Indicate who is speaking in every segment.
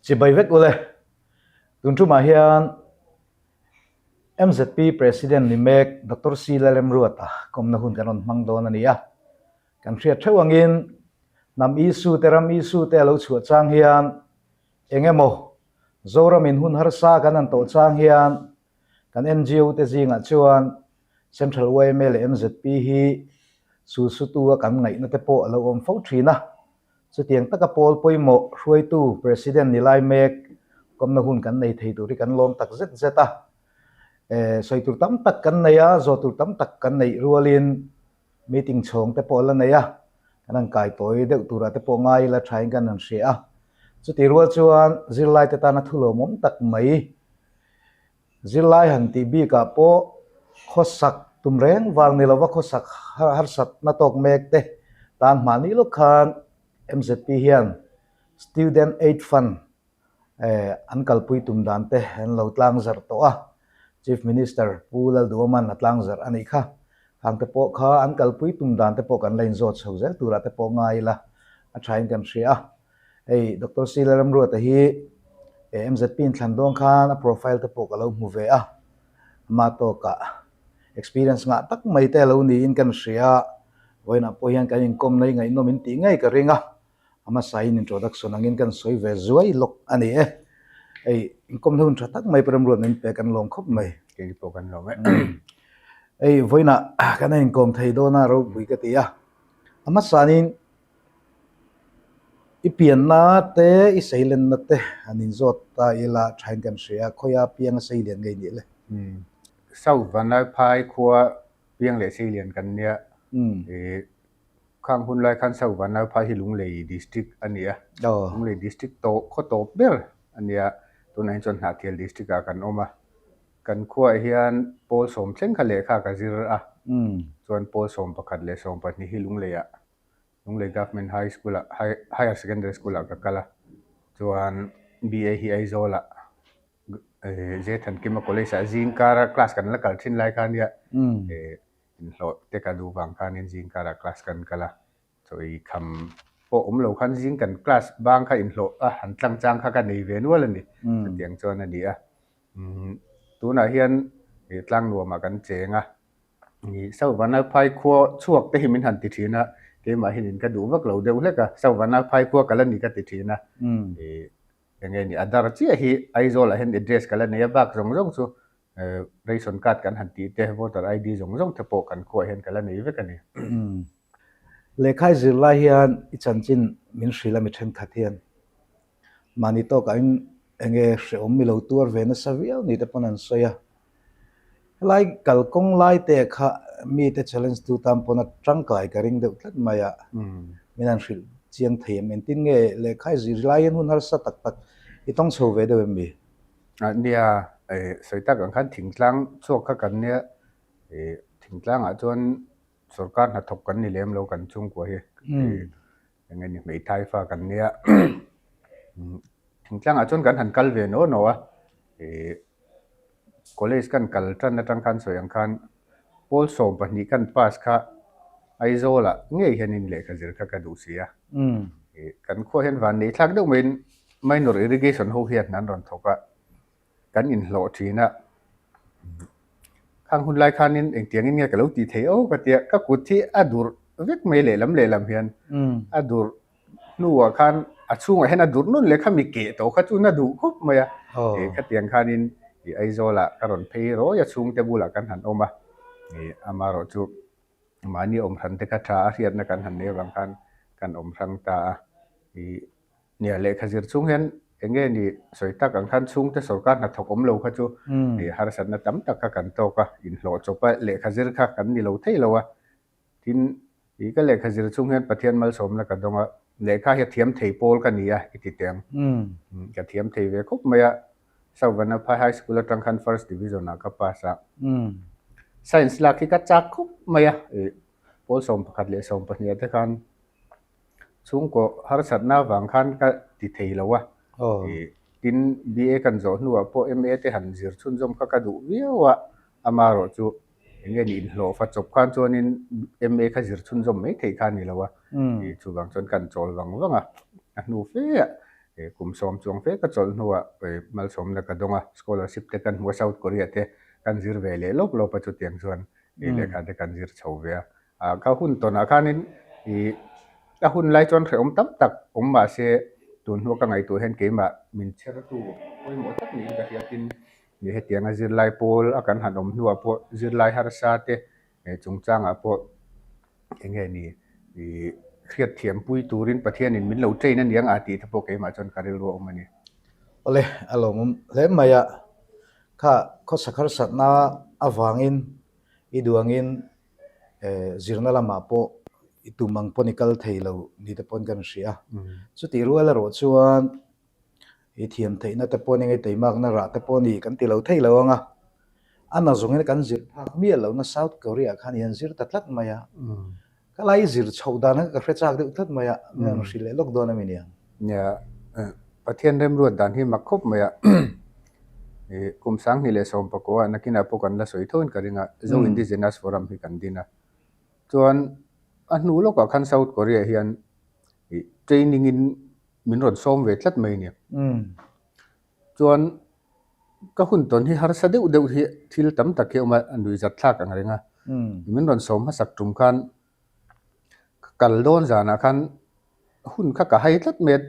Speaker 1: Chibai vek ule. Tun tumah hian MZP President ni mek Doctor C Lalremruata kawmna hun kan rawn hmang dawn a ni a. Kan hriat theuh angin hnam issue te ram issue te a lo chhuah chang hian eng emaw Zoramin hun harsa kan han tawh chang hian kan NGO te zingah chuan Central yma leh MZP hi sulsutu a kan ngaihna te pawh a lo awm fo thin a. Chutiang taka pawl pawimawh hruaitu President ni lai mek kawmna hun kan nei thei tur hi kan lawm tak zet zet a. Sawi tur tam tak kan nei a, zawh tur tam tak kan neih rualin meeting chhawng te pawh a la nei a, kan han kai tawi deuh turah te pawh ngai ila thain kan han hria a. Chutih rual chuan zirlaite tana thu lawmawm tak mai Zirlai han tih bikah pawh khawsak tum reng vang ni lova khawsak harsatna tawk mek te tan hmahni lawk khan MZP hian Student Aid Fund an kalpui tum dan te an lo tlangzarh tawh a, Chief Minister Pu Lalduaman a tlangzarh a nih kha. Khang te pawh kha an kalpui tum dan te pawh kan la inzawt chho zel turah te pawh ngai ila a thain kan hria a. Hei Doctor Sila Ramruata hi MZP inthlan dawn khan a profile te pawh ka lo hmu ve a, ama tawkah experience ngah tak mai te a lo niin kan hria a, vawiinah pawh hian kan inkawmna hi ngaihnawm in tih ngei ka ring a, a hmasain introduction angin kan sawi ve zuai lawk a ni e. Hei inkawmna hun tha tak mai Pu Ramruat min pe kan lawm khawp mai.
Speaker 2: Kei pawh kan lawm e.
Speaker 1: Hei vawiinah kan inkawm thei dawn a ropui ka ti a, a hmasain I pianna te, i seilenna te han inzawt ta ila thain kan hria a, khawia pianga seilian ngei nih le?
Speaker 2: South Vanlaiphai khua piang leh seilian kan nia. Khang hun lai khan South Vanlaiphai hi Lunglei District a ni a. Lunglei District tawh khaw tawp ber a nia. Tunah hian chuan Hnahthial District ah kan awm a. Kan khuaah hian pawl sawm thleng kha lehkha ka zir a. Chuan pawl 11 leh 12 hi Lungleiah Lunglei Government High School ah Higher Secondary School ah ka kal a, chuan BA hi Aizawl ah Zethankima College ah zingkar a class kan la kal thin lai kha ania inhlawh te ka duh vang khanin zingkar ah class kan kal a, chaw ei kham pawh awm lo khan zing kan class bang kha inhlawh a han tlang chang kha ka nei ve nual a ni, chutiang chuan a ni a. Tunah hian Tlangnuamah kan cheng a. Sauvanalphai khua chhuak te hi min han ti thin a, keimah hianin ka duh vak lo deuh hlek a, Sauvanalphai khua ka la ni ka ti thin a, eng nge ni a dar chiah hi Aizawlah hian address ka la nei a, bak zawng zawng chu ration card kan han tih te, voter ID zawng zawng te pawh kan khuaah hian ka la nei vek a ni.
Speaker 1: Lehkhai zirlai hian i chanchin min hrilh a mi thenkhat hian Mahni tawkah in enge hrehawm mi lo tuar ve nasa viau ni te pawn an sawi a. Helai kalkawng lai te kha mite challenge tu tan pawn a tangkai ka ring deuh tlat mai a. Min han hrilh chiang thei em? Engtin nge lehkha i zir lai hian hun harsa tak tak i tawng chho ve deuh em mi?
Speaker 2: Nia, sawi tak ang khan thingtlang chhuak kha kan nia, thingtlangah chuan sorkar hnathawk kan ni lem lo kan chhungkua hi. Eng nge ni hmeithai fa kan nia thingtlangah chuan kan han kal ve naw naw a ih college kan kal tan atang khan sawi ang khan pawl 12 kan pass kha Aizawl ah ngei hianin lehkha zir kha ka duh si a ih kan khuaah hian van nei thlak deuh maiin minor irrigation ho hian an rawn thawk a. kan inhlawh thin a, khang hun lai khanin engtiangin nge ka lo tih theih aw ka tia, ka kut hi a durh vek mai lehlam lehlam hian a durh hnuah khan a chhungah hian a durh nawn leh kha mi keh tawh kha chu na duh khawp mai a, ih khatiang khanin ih Aizawlah ka rawn phei rawi a chhungte bulah kan han awm a, ih amaherawh chu mahni awm hran te kha tha a hriatna kan han nei avang khan kan awm hrang ta a, ih. Nia, lehkha zir chung hian eng nge ni sawi tak ang khan chhungte sorkar hnathawk awm lo kha chu harsatna tam tak kha kan tawk a, inhlawh chawp a lehkha zir kha kan ni lo thei lo a. Tin, ih ka lehkha zir chung hian Pathian malsawmna ka dawng a, lehkha hi a thiam thei pawl ka ni a i ti teh ang. Ka thiam thei ve khawp mai a, South Vanapa High School atang khan First Division ah ka pass a. Science lak hi ka chak khawp mai a, ih pawl 11 leh 12 ah te khan Chhungkaw harsatna vang khan ka ti thei lo a, tin BA kan zawh hnuah pawh MA te han zir chhunzawm kha ka duh viau a, amaherawh chu eng nge ni inhlawh fa chawp khan chuanin MA kha zir chhunzawm mai theih kha a ni lo a, chuvang chuan kan chawl vang vang a, a hnu fe a. Kum sawm chuang fe ka chawlh hnuah malsawmna ka dawng a, scholarship te kan hmu a, South Korea te kan zir ve leh lawp lawp a chutiang chuan lehkha te kan zir chho ve a. Ka hun tawnah khanin a hun lai chuan hrehawm tam tak awm mah se tun hnua ka ngaihtuah hian keimah min chhertu pawimawh tak niin ka hria tin hetianga zirlai pawl a kan han awm hnuah pawh zirlai harsa te chungchangah pawh eng nge ni ih hriatthiam pui turin Pathianin min lo train a niang a tih te pawh keimah chuan ka rilru a awm a ni.
Speaker 1: Awle, a lawmawm hle mai a, kha khawsak harsatna avangin i duangin zirna lamah pawh i tum ang pawn i kal thei lo ni te pawn kan hria. Chutih rual erawh chuan I thiam theihna te pawh nia, i teimakna rah te pawh ni kan ti lo thei lo ang a. A na zawngin kan zir phak miah lohna South Korea khan i han zir ta tlat mai a. Ka lai i zir chhoh dan kha ka hre chak deuh tlat mai a, min rawn hrilh leh lawk dawn a mi niang.
Speaker 2: Nia, Pathian remruat dan hi mak khawp mai a. Kum 2019 ah nakinah pawh kan la sawi thoin ka ring a, Zo Indigenous Forum hi kan din a. Chuan a hnu lawkah khan South Korea hian training in min rawn sawm ve tlat mai a ni. Chuan ka hun tawn hi harsa deuh deuh hi thil tam tak hi a awm a, a nuihzat thlak ang reng a. Min rawn sawm hmasak tum khan ka kal dawn zanah khan hun kha ka hai tlat mai a,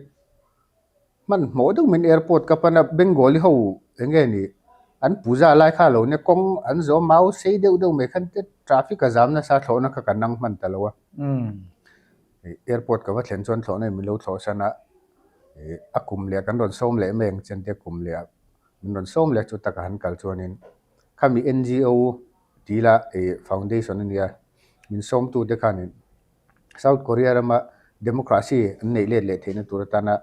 Speaker 2: hmanhmawh deuh min airport ka pan a, Bengali ho eng nge ni an puja lai kha a lo nia, kawng an zawm mau sei deuh deuh mai khan traffic a zam nasa thlawhna kha ka nang hman ta lo a. Airport ka va thlen chuan thlawhna in min lo thlawh san a, a kum leh kan rawn sawm leh mai ang chen te kum leh ah min rawn sawm leh chu taka han kal chuanin khami NGO tih ila foundation a nia min sawmtu te khanin South Korea rama democracy an neih let leh theihna tur atana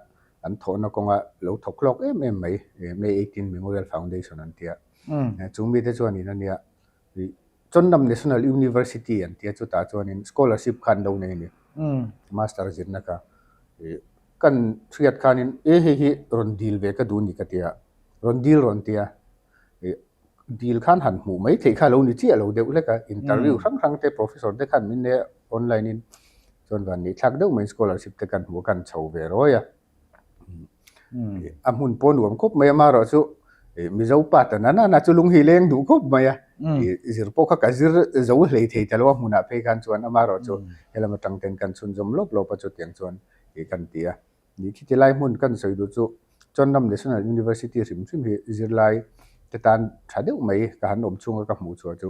Speaker 2: an thawhna kawnga lo thawk hlawk em em mai May 18 Memorial Foundation an tia chung mite chuanin a nia. Chonnam National University an tia chutah chuanin scholarship kha an lo nei a ni. Master zirna kha. Kan hriat khanin e hei hi rawn dil ve ka duh ni ka tia. Rawn dil rawn tia. Dil khan han hmuh mai theih kha lo ni chiah lo deuh hlek a. Interview hrang hrang te professor te khan min nei a online in chuan van nih thlak deuh mai scholarship te kan hmuh a kan chho ve rawi a. A hmun pawh nuam khawp mai a, amaherawh chu Mizo pa ta na na chu lung hi leng duh khawp mai a, zir pawh kha ka zir zo hlei thei ta lo a hmunah phei khan chuan amaherawh chu helam atang ten kan chhunzawm lawp lawp a chutiang chuan kan ti a. Khiti lai hmun kan sawi duh chu Chonnam National University hrim hrim hi zirlai te tan tha deuh mai ka han awm chhunga ka hmuh chhuah chu.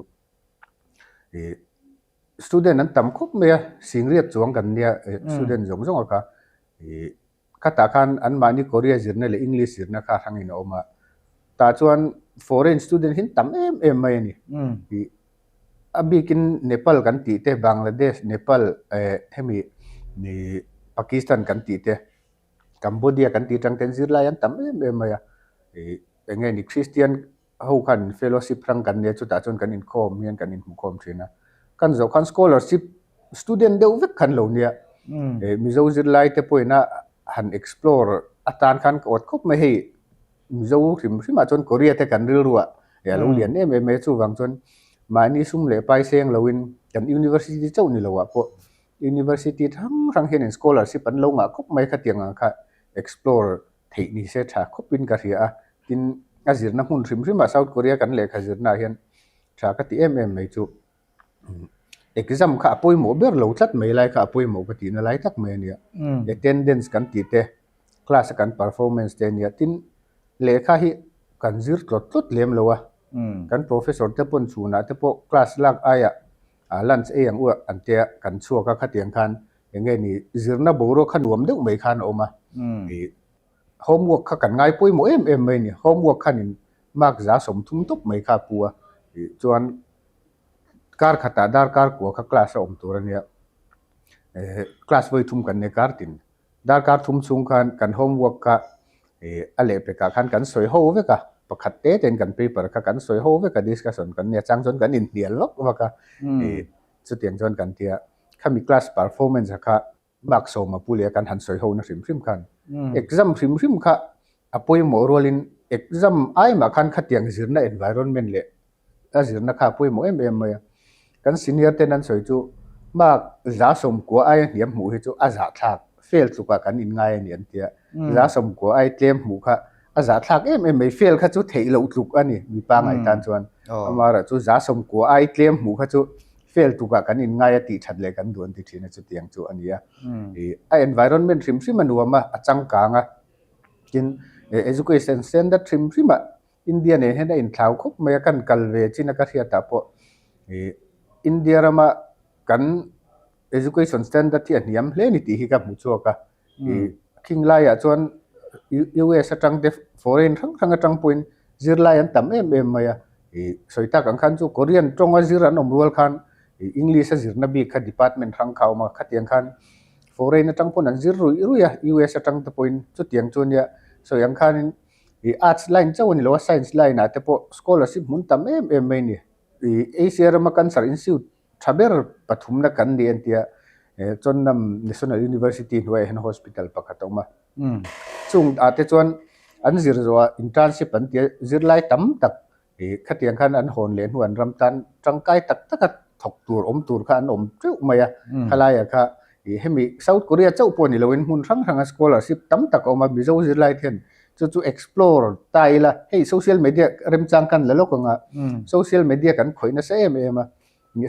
Speaker 2: Student an tam khawp mai a, singriat chuang kan nia student zawng zawng a kha. Ih khatah khan anmahni Korea zirna leh English zirna kha hrangin a awm a, tah chuan foreign student hi an tam em em mai a ni. Ih a bikin Nepal kan tih te, Bangladesh, Nepal eh hemi ih Pakistan kan tih te, Cambodia kan tih atang ten zirlai an tam em em mai a. Ih eng nge ni Christian ho khan fellowship hrang kan nia chutah chuan kan inkhawm hian kan inhmukhawm thin a. Kan zawh khan scholarship student deuh vek khan lo nia. Mizo zirlai te pawhin a han explore atan khan ka awt khawp mai hei Mizo hrim hrimah chuan Korea te kan rilruah a lo lian em em mai a chuvang chuan mahni sum leh pai seng loin kan university chauh ni loah pawh university hrang hrang hianin scholarship an lo ngah khawp mai khatiang ang kha explore theih ni se tha khawpin ka hria a, tin a zirna hmun hrim hrimah South Korea kan lehkha zirnaah hian tha ka ti em em mai chu exam kha a pawimawh ber lo tlat mai lai kha a pawimawh ka tihna lai tak mai a nia, attendance kan tih te class a kan performance te a nia, tin lehkha hi kan zir tlawt tlawt lem lo a, kan professor te pawn chhunah te pawh class lak aiah lunch ei ang u an tia kan chhuak a khatiang khan Eng nge ni, zirna boruak kha nuam deuh mai khan a awm a. Ih, homework kha kan ngai pawimawh em em mai a ni. Homework khanin mark 30 tawp mai kha a pu a. Ih, chuan kar khatah darkar kua kha class a awm tur a nia. Eh, class vawi thum kan nei kar tin. Darkar thum chhung khan kan homework kha ih a lehpekah khan kan sawi ho vek a. Pakhat te tein kan paper kha kan sawi ho vek a, discussion kan nia. Chang chuan kan inhnial vak vak a. Ih, Chutiang chuan kan tia, khami class performance a kha mark sawma pu leh a kan han sawi ho na hrim hrim khan exam hrim hrim kha a pawimawh rualin exam aimah khan khatiang zirna environment leh a zirna kha a pawimawh em em mai a. Kan senior ten an sawi chu mark 90 aia hniam hmuh hi chu a zahthlak. fail tlukah kan inngai a ni an ti a. 90% ai tlem hmuh kha a zahthlak em em mai. Fail kha chu theih loh tluk a ni mipa ngaihtan chuan. Amaherawh chu 90% ai tlem hmuh kha chu fail tlukah kan inngai a tih that leh kan duh an ti thin a chutiang chu a ni a. A environment hrim hrim a nuam a, a changkang a. Tin, education standard hrim hrimah India nen hian a inthlau khawp mai a, kan kal ve chin a ka hriatah pawh ih India rama kan education standard hi a hniam hle ni tih hi ka hmu chhuak a, ih khing laiah chuan US atang te foreign hrang hrang atang pawhin zirlai an tam em em mai a, ih sawi tak ang khan chu Korean tawnga zir an awm rual khan ih English a zirna bik kha department hrang kha a awm a, khatiang khan foreign atang pawn an zir ruih ruih a, US atang te pawhin chutiang chu ania sawi ang khanin. Ih arts line chauh a ni lo a, science line ah te pawh scholarship hmun tam em em mai a ni. Ih Asia rama cancer institute tha ber pathumna kan ni an tia, eh Chonnam National University hnuaiah hian hospital pakhat a awm a. Chung ah te chuan an zir zawhah internship an tia zirlai tam tak Ih khatiang khan an hawn leh hnu an ram tan tangkai tak taka thawk tur awm tur kha an awm teuh mai a, khalaiah kha ih hemi South Korea chauh pawh ni loin hmun hrang hranga scholarship tam tak a awm a, Mizo zirlai te hian chu chu explore ta ila hei social media remchang kan la lawk ang a, social media kan khawih nasa em em a,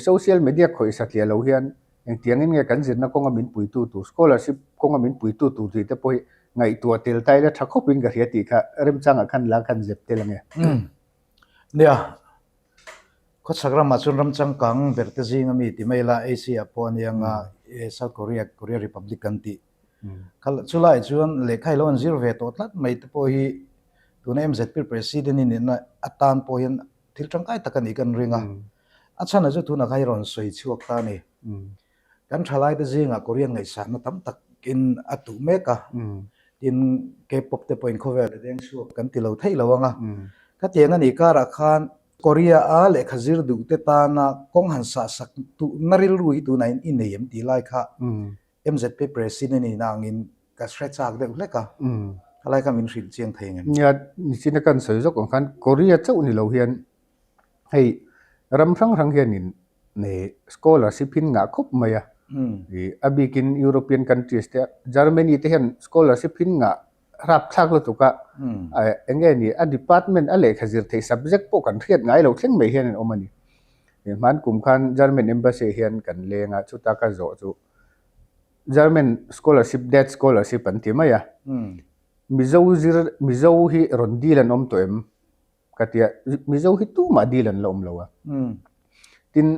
Speaker 2: Social media khawih satliah lo hian engtiangin nge kan zirna kawnga min puitu tur, scholarship kawnga min puitu tur tih te pawh hi ngaihtuah tel ta ila tha khawpin ka hria tih kha remchangah khan la khan zep tel ange.
Speaker 1: Nia, khawchhak ramah chuan ram changkang ber te zing ami ti mai ila Asia pawh a nia anga South Korea, Korea Republic kan tih. Chulaiah chuan lehkha hi lo an zir ve tawh tlat mai te pawh hi tuna MZP President i nihna atan pawh hian thil tangkai tak a nih kan ring a. A chhan a chu tunah kha i rawn sawi chhuak ta a ni. Kan thalaite zingah Korean ngaihsakna tam takin a tuh mek a, tin K-pop te pawhin khawvel a deng chhuak kan ti lo theih lo ang a. Khatiang a nih karah khan Korea-a lehkha zir duh te tana kawng han sah sak tuhna rilru hi tunah in i nei em tih lai kha MZP President in angin ka hre chak deuh hlek a, khalai kha min hrilh chiang thei ang em?
Speaker 2: Nia, nichina kan sawi zawk ang khan Korea chauh ni lo hian hei ram hrang hrang hianin scholarship hi an ngah khawp mai a, a bikin European countries te Germany te hian scholarship hi an ngah rapthlak lutuk a, eng nge ni a department a lehkha zir theih subject pawh kan hriat ngai lo thleng mai hian an awm a ni. Hman kum khan German embassy hian kan leng a, chuta ka zawh chu German scholarship death scholarship an ti mai a, Mizo zir Mizo hi rawn dil an awm tawh em? Ka ti a, Mizo hi tumah dil an la awm lo a. Tin,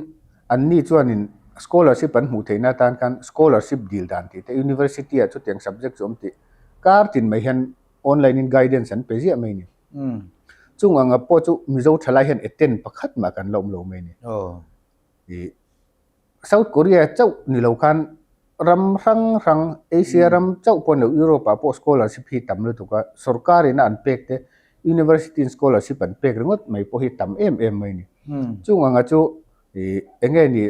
Speaker 2: anni chuanin scholarship an hmuh theihna atan khan scholarship dil dan tih te, university ah chutiang subject chu awm tih kar tin mai hian online in guidance an pe ziah mai a ni. Chung anga pawh chu Mizo thalai hian attend pakhat mah kan la awm lo mai a ni. Ih. South Korea chauh ni lo khan ram hrang hrang Asia ram chauh pawh ni lo Europe ah pawh scholarship hi tam lutuk a, sorkar in a an pek te university in scholarship an pek ringawt mai pawh hi tam em em mai a ni. Chung anga chu ih eng nge ni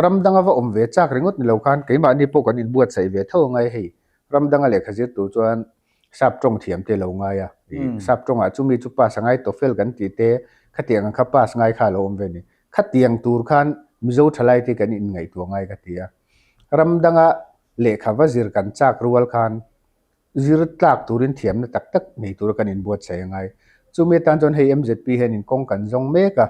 Speaker 2: ram danga va awm ve chak ringawt ni lo khan keimahni pawh kan inbuatsaih ve tho angai hei ram danga lehkha zir tur chuan sap tawng thiam te lo ngai a, ih sap tawngah chumi chu pass a ngai TOEFL kan tih te khatiang ang kha pass ngai kha a lo awm ve a ni. Khatiang tur khan Mizo thalai te kan inngaihtuah ngai ka ti a. Ram danga lehkha va zir kan chak rual khan zir tlak turin thiamna tak tak nei tura kan inbuatsaih a ngai. Chumi atan chuan hei MZP hianin kawng kan zawng mek a.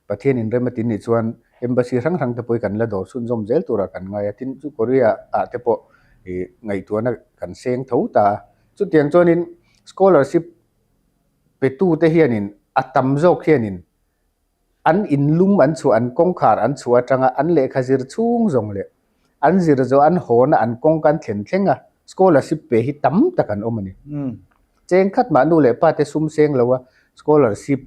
Speaker 2: Pathian inrem a tin nih chuan Embassy hrang hrang te pawh hi kan la dawr chhunzawm zel turah kan ngai a. Tin, chu Korea ah te pawh ih ngaihtuahna kan seng tho ta a. Chutiang chuanin scholarship petute hianin a tam zawk hianin an inlum an chhuah, an kawngkhar an chhuah atanga an lehkha zir chhung zawng leh an zir zawh an hawna an kawngka an thlen thleng a, scholarship pe hi tam tak an awm a ni. Cheng khat mah nu leh pa te sum seng lo a scholarship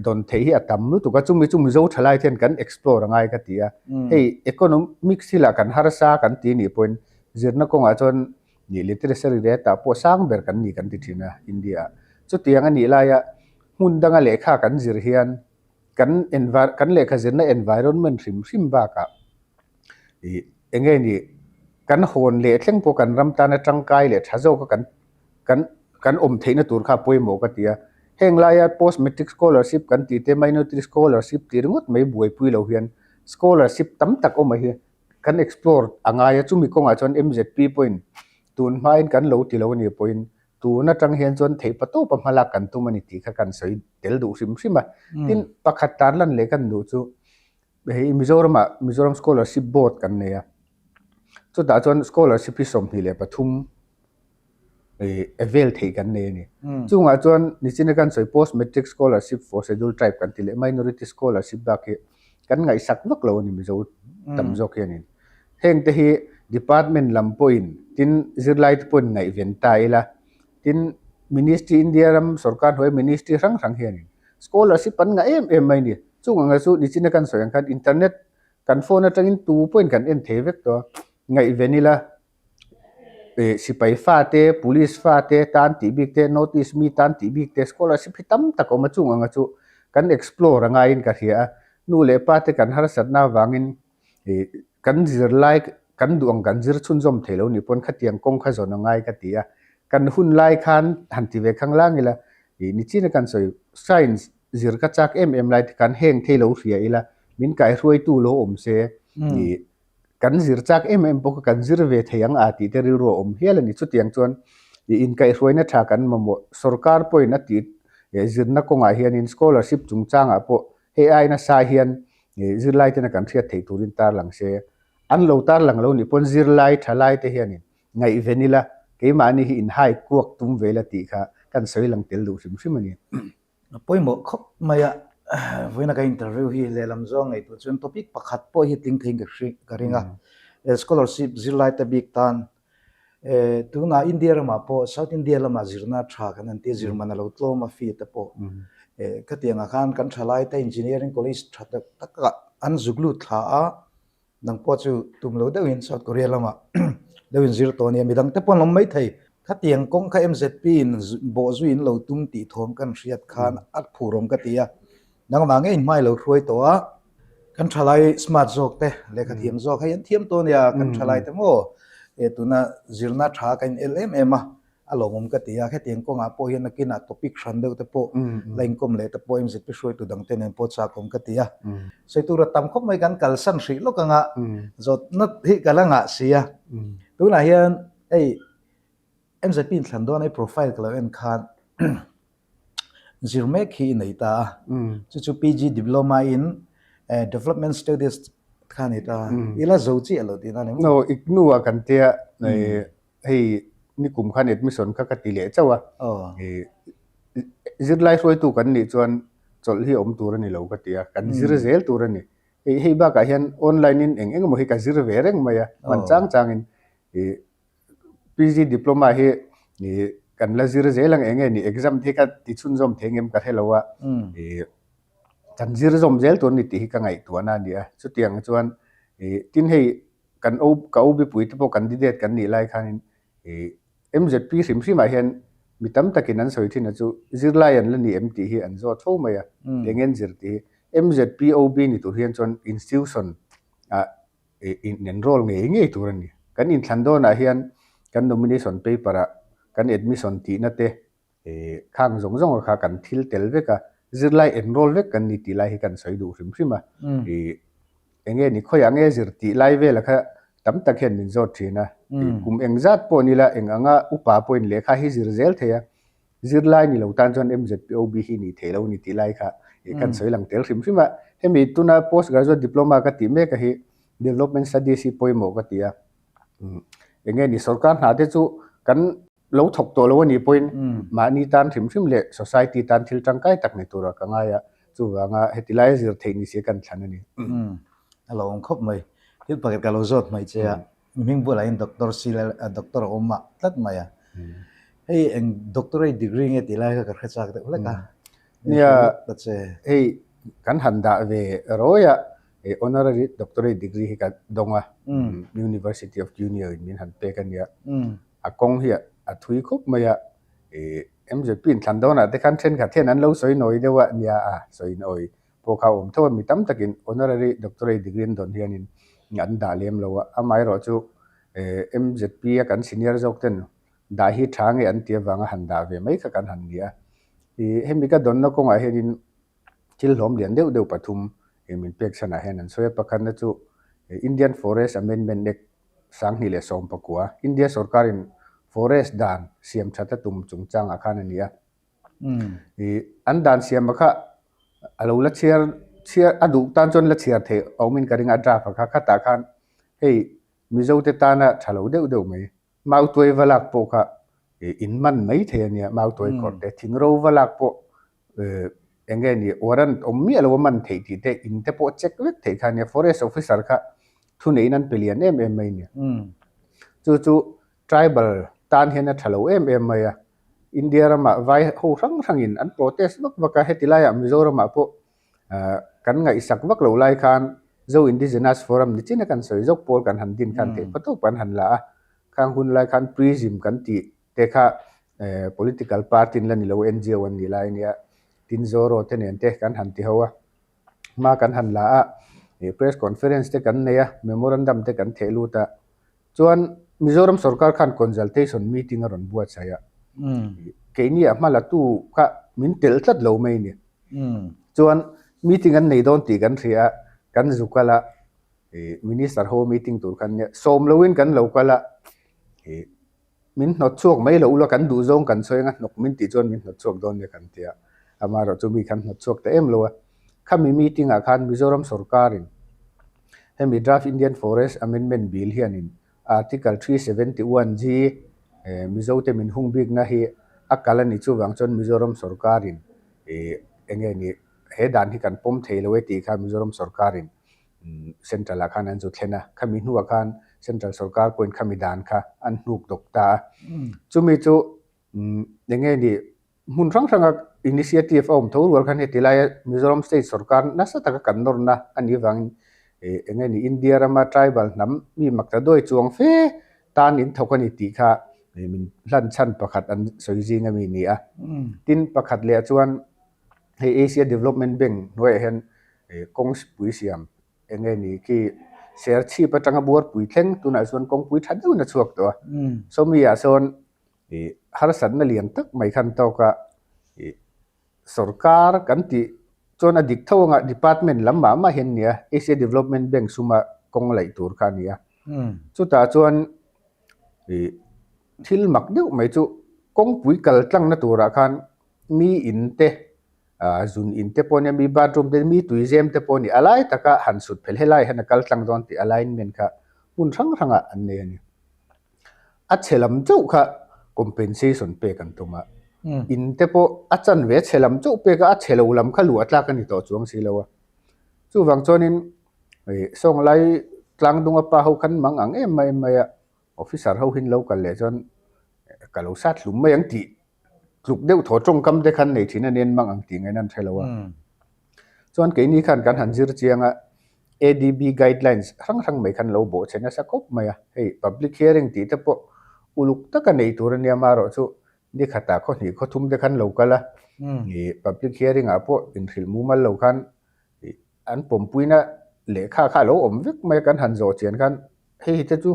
Speaker 2: dawn theih hi a tam lutuk a, chumi chu Mizo thalai te hian kan explore a ngai ka ti a. Hei economics hi lah kan harsa kan ti nih pawhin zirna kawngah chuan nih literacy rate ah pawh sang ber kan ni kan ti thin a India ah. Chutiang a nih laia hmun danga lehkha kan zir hian kan kan lehkha zirna environment hrim hrim bakah ih eng nge ni kan hawn leh thleng pawh kan ram tana tangkai leh tha zawka kan kan kan awm theihna tur kha a pawimawh ka ti a. Heng laia post matric scholarship kan tih te minority scholarship tih ringawt mai buaipui lo hian scholarship tam tak awm a hi. kan explore a ngai a, chumi kawngah chuan MZP pawhin tun hmain kan lo ti lo a nih pawhin tun atang hian chuan theih patawpa hmalak kan tum a ni tih kha kan sawi tel duh hrim hrim a. Tin, pakhat tarlan leh kan duh chu hei Mizoramah Mizoram Scholarship Board kan nei a, chutah chuan scholarship hi 23 avail theih kan nei a ni. Chungah chuan nichina kan sawi Post Matric Scholarship for Scheduled Tribe kan ti leh Minority Scholarship bak hi kan ngaihsak vak lo a ni Mizo tam zawk hianin. Heng te hi Department lam pawhin tin zirlai te pawhin ngaihven ta ila tin Ministry India ram sorkar hnuaia Ministry hrang hrang hianin scholarship an ngah em em mai a ni. Chung anga chu nichina kan sawi ang khan internet kan phone atangin tu pawhin kan en thei vek tawh a, ngaihven ila Sipai fate, Police fate tan tih bik te, North East mi tan tih bik te scholarship hi tam tak a awm a, chung anga chu kan explore a ngaiin ka hria a, nu leh pa te kan harsatna avangin kan zirlai kan duh ang kan zir chhunzawm thei lo nih pawn khatiang kawng kha zawn a ngai ka ti a, kan hun lai khan han ti ve khang lang ila nichina kan sawi science zir ka chak em em lai te khan heng thei lo hria ila min kaihruaitu lo awm se Kan zir chak em em bawk a, kan zir ve thei ang a tih te rilru a awm hial a ni. Chutiang chuan ih inkaihhruaina tha kan mamawh sorkar pawhin a tih zirna kawngah hianin scholarship chungchangah pawh hei ai nasa hian zirlai tena kan hriat theih turin tarlang se. An lo tarlang lo nih pawn zirlai thalai te hianin ngaihven ila keimahni hi inhai kuak tum ve ila tih kha kan sawi lang tel duh hrim hrim a ni.
Speaker 1: A pawimawh khawp mai a, vawiina ka interview hi lehlam zawng ngaihtuah chuan topic pakhat pawh hi tling theiin ka hri ka ring a, scholarship zirlai te bik tan tunah India ramah pawh South India lamah zirna tha kan han ti a, zirman a lo tlawm a fee te pawh khatiangah khan kan thalai te engineering college tha tak takah an zuk lut thla a. Nang pawh chu tum lo deuhin South Korea lamah deuh in zir tawh a nia, midang te pawh an awm mai thei. Khatiang kawng kha MZP in bawh zui in lo tum tih thawm kan hriat khan a phur awm ka ti a. Nangmah ngei in hmai lo hruai tawh a, kan thalai smart zawk te, lehkha thiam zawk hei an thiam tawh a nia, kan thalai te maw tuna zirna tha ka in el em em a, a lawmawm ka ti a, hetiang kawngah pawh hian nakinah topic hran deuh te pawh la inkawm leh te pawh MZP hruaitu dang te nen pawh chakawm ka ti a. Sawi tur a tam khawp mai kan kalsan hrih lawk anga zawtna hi ka la ngah si a. Tunah hian hei MZP inthlan dawn a i profile ka lo en khan zir mek hi i nei ta a, chu chu PG Diploma in Development Studies kha a ni ta a, i la zo chiah lo tihna a ni maw?
Speaker 2: No, IGNOU-ah kan tia Hei nikum khan admission kha ka ti leh chauh a, zirlai hruaitu kan nih chuan chawlh hi awm tur a ni lo ka ti a, kan zir zel tur a ni. Hei hei bakah hian online in eng eng emaw hi ka zir ve reng mai a, hman chang changin PG diploma hi kan la zir zel ang eng nge ni exam te hi ka ti chhunzawm thei ngem ka hre lo a, kan zir zawm zel tur a ni tih hi ka ngaihtuahna a ni a, chutiang chuan tin hei Kan O ka OB pui te pawh candidate kan nih lai khanin ih MZP hrim hrimah hian mi tam takin an sawi thin a chu zirlai an la ni em tih hi an zawt fo mai a, eng en zir tih hi. MZP OB ni tur hian chuan institution ah ih in enroll ngei ngei tur a ni. Kan inthlan dawnah hian kan nomination paper ah kan admission tihna te Khang zawng zawng kha kan thil tel vek a, zirlai enroll vek kan ni tih lai hi kan sawi duh hrim hrim a. Eng nge ni khawiah nge zir tih lai vela kha tam tak hian min zawt thin a. Kum eng zat pawh ni la, eng anga upa pawhin lehkha hi zir zel thei a, zirlai ni lo tan chuan MZPOB hi nih theih lo ni tih lai kha kan sawi lang tel hrim hrim a. Hemi tuna post graduate diploma ka tih mek a hi development studies hi pawimawh ka ti a. Eng nge ni sorkar hna te chu kan lo thawk tawh lo a nih pawhin mahni tan hrim hrim leh society tan thil tangkai tak ni tura ka ngai a, chuvanga heti laia zir theih ni si kan thlan a ni.
Speaker 1: A lo awm khawp mai. Thil pakhat ka lo zawt mai che a, hming bulah hian doctor si la doctor a awm mah tlat mai a. Hei eng doctorate degree nge tih lai kha ka hre chak deuh hlek a.
Speaker 2: Nia, hei kan han dah ve rawi a, honorary doctorate degree hi ka dawng a, University of Junior in min han pek a nia. A kawng hi a thui khawp mai a, ih MZP inthlan dawnah te khan thenkhat hian an lo sawi nawi deuh a, nia a sawi nawi pawh kha a awm tho a, mi tam takin honorary doctorate degree an dawn hianin an dah lem lo a, amaherawh chu MZP a kan senior zawk ten dah hi tha nge an tih avanga han dah ve mai kha kan han ni a, ih hemi ka dawnna kawngah hianin thil hlawm lian deuh deuh pathum ih min pek chhanah hian an sawi a, pakhatna chu. Indian Forest Amendment Act 2019, India sorkarin Forest dan siam that a tum chungchangah khan a ni a. An dan siam a kha a lo la chhiar chhiar a duh tan chuan la chhiar theih a awmin ka ring a, a draft a kha khatah khan hei Mizote tana tha lo deuh deuh mai. Mautuai va lak pawh kha in man mai thei a nia, mautuai khawrh te, thingro va lak pawh eng nge ni warrant awm miah lo a man theih tih te, in te pawh check vek theih kha a nia, forest officer kha thuneiin an pe lian em em mai a nia. Chu chu tribal tan hian a tha lo em em mai a, India ramah vai ho hrang hrangin an protest vak vak a, heti laiah Mizoramah pawh Kan ngaihsak vak lo lai khan Zo Indigenous Forum ni chin a kan sawi zawk pawl kan han din khan theih phawt tawp kan han la a. Khang hun lai khan Prism kan tih te kha political party in la ni lo NGO an nih lai ania. Tin Zoro te nen te kan han ti ho a. Hma kan han la a, press conference te kan nei a, memorandum te kan theh lut a. Chuan Mizoram sorkar khan consultation meeting a rawn buatsaih a, keini a hma latu kha min telh tlat lo mai a ni. Chuan meeting an nei dawn tih kan hria a, kan zu kal a, minister ho meeting tur khan nia sawm loin kan lo kal a, min hnawt chhuak mai lo ula kan duh zawng kan sawi anga hnawk min tih chuan min hnawt chhuak dawn nia kan ti a, amaherawh chu mi khan hnawt chhuak ta em lo a. Khami meeting ah khan Mizoram sorkarin hemi Draft Indian Forest Amendment Bill hianin Article 371 G Mizote min hung bikna hi a kal a ni chuvang chuan Mizoram sorkarin eng nge ni he dan hi kan pawm thei lo e tih kha Mizoram sorkarin Central ah khan an zu thlen a, khami hnuah khan Central sorkar pawhin khami dan kha an hnuk dawk ta a. Chumi chu eng nge ni Hmun hrang hranga initiative a awm tho rual khan heti laia Mizoram state sorkar nasa taka kan nawrna a nih avangin ih eng nge ni India rama tribal hnam mi makta duai chuang fe tan in thawk a ni tih kha ih min hlan chhan pakhat an sawi zing ami ni a. Tin pakhat leh chuan hei Asia Development Bank hnuaiah hian ih kawngpui siam eng nge ni khi Serchhip atanga Buarpui thleng tunah chuan kawngpui tha deuhin a chhuak tawh a. Sawmi ah sawn Ih harsatna lian tak mai khan tawk a, ih sorkar kan tih chuan a dik tho anga department lam mah mah hian nia Asia Development Bank suma kawng laih tur kha a ni a. Chutah chuan ih thil mak deuh mai chu kawngpui kal tlangna turah khan mi in te ah zun in te pawh nia mi bathroom te mi tuizem te pawh a ni a lai taka han sut phel helai hian a kal tlang dawn tih alignment kha hmun hrang hrangah an nei a ni. A chhe lam chauh kha compensation pek an tum a, in te pawh a chanve a chhe lam chauh pek a, a chhe lo lam kha luah tlak a ni tawh chuang si lo a. Chuvang chuanin ih sawnglai tlangdunga pa ho khan mang ang em mai mai a, officer ho hi an lo kal leh chuan ka lo sat hlum mai ang tih tluk deuh thaw tawngkam te khan nei thin a nen mang ang tih ngaihna an hre lo a. Chuan keini khan kan han zir chiang a, ADB guidelines hrang hrang mai khan lo bawh che nasa khawp mai a. Hei public hearing tih te pawh uluk taka nei tur a nia marawh chu ni khatah khaw hnih khaw thum te khan lo kal a. Ih public hearing ah pawh inhrilh mumal lo khan ih an pawmpuina lehkha kha a lo awm vek mai a kan han zawh chian khan hei te chu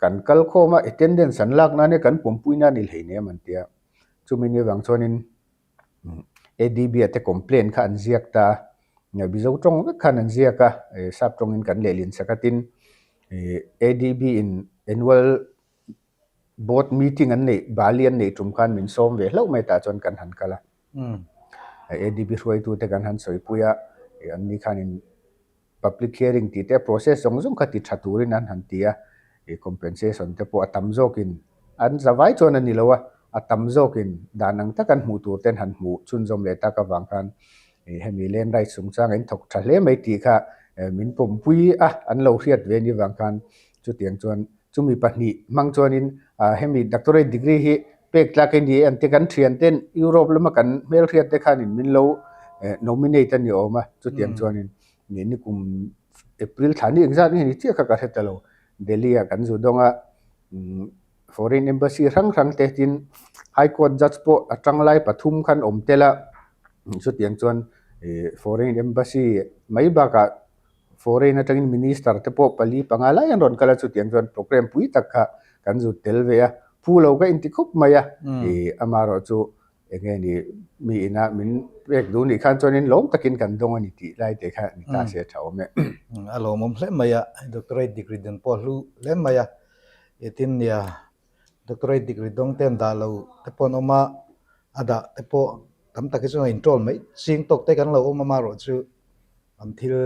Speaker 2: Kan kal khawm a, attendance an lak nan hi kan pawmpuina a ni hleinem an ti a. Chumi ni avang chuanin ADB ah te complaint kha an ziak ta a, Mizo tawng vek khan an ziak a, sap tawngin kan lehlin sak a tin ADB in annual board meeting an neih, Bali an neih tum khan min sawm ve hlauh mai tah chuan kan han kal a. ADB hruaitute kan han sawipui a, anni khanin Public hearing tih te process zawng zawng kha ti tha turin an han ti a, ih compensation te pawh a tam zawkin an zavai chuan a ni lo a, a tam zawkin dan ang tak an hmuh tur ten han hmuh chhunzawm leh tak avang khan ih hemi land rights chungchang in thawk tha hle mai tih kha min pawmpui a, an lo hriat ve ni vang khan chutiang chuan chumi pahnih hmang chuanin ah hemi doctorate degree hi pek tlak a ni e an ti kan thian ten Europe lama kan hmelhriat te khanin min lo nominate a ni awm a chutiang chuanin Ni ni kum April thla ni engzat nge ni chiah kha ka hre ta lo. Delhi ah kan zu dawng a, foreign embassy hrang hrang te tin High Court judge pawh a tang lai pathum khan awm tel a, chutiang chuan ih foreign embassy mai bakah foreign atangin minister te pawh pali panga lai an rawn kal a, chutiang chuan programme pui tak kha kan zu tel ve a, phu lo ka inti khawp mai a, ih amaherawhchu. Enge ni mi ina min pek duh nih khan chuanin lawm takin kan dawng a ni tih lai te kha ni ta se a tha awm e.
Speaker 1: A lawmawm hle mai a, doctorate degree den pawh a hlu hle mai a, tin nia doctorate degree dawng te an dah lo te pawh an awm a, a dah te pawh tam tak hi chuan a inṭawl mai ching tawk te kan lo awm a, amaherawhchu An thil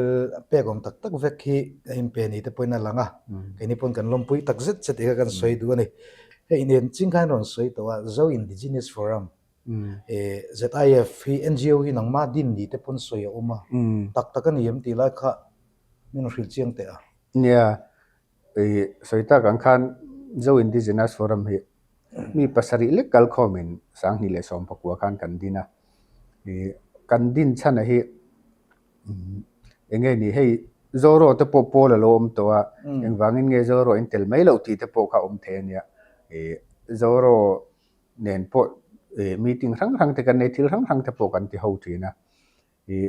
Speaker 1: pek awm tak tak vek hi a inpe ni te pawhin a lang a, keini pawn kan lawmpui tak zet zet tih kha kan sawi duh a ni. Hei nen ching khan rawn sawi tawh a, Zo Indigenous Forum, ZIF hi NGO hi nangmah din ni te pawn sawi a awm a, tak tak a ni em tih lai kha min rawn hrilh chiang teh a.
Speaker 2: Nia, sawi tak ang khan Zo Indigenous Forum hi Mi pasarih lek kalkhawmin 2019 khan kan din a, kan din chhana hi eng nge ni hei Zoro te pawh pawl a lo awm tawh a, engvangin nge Zoro in tel mai loh tih te pawh kha a awm thei a nia. Zoro nen pawh meeting hrang hrang te kan nei, thil hrang hrang te pawh kan ti ho thin a.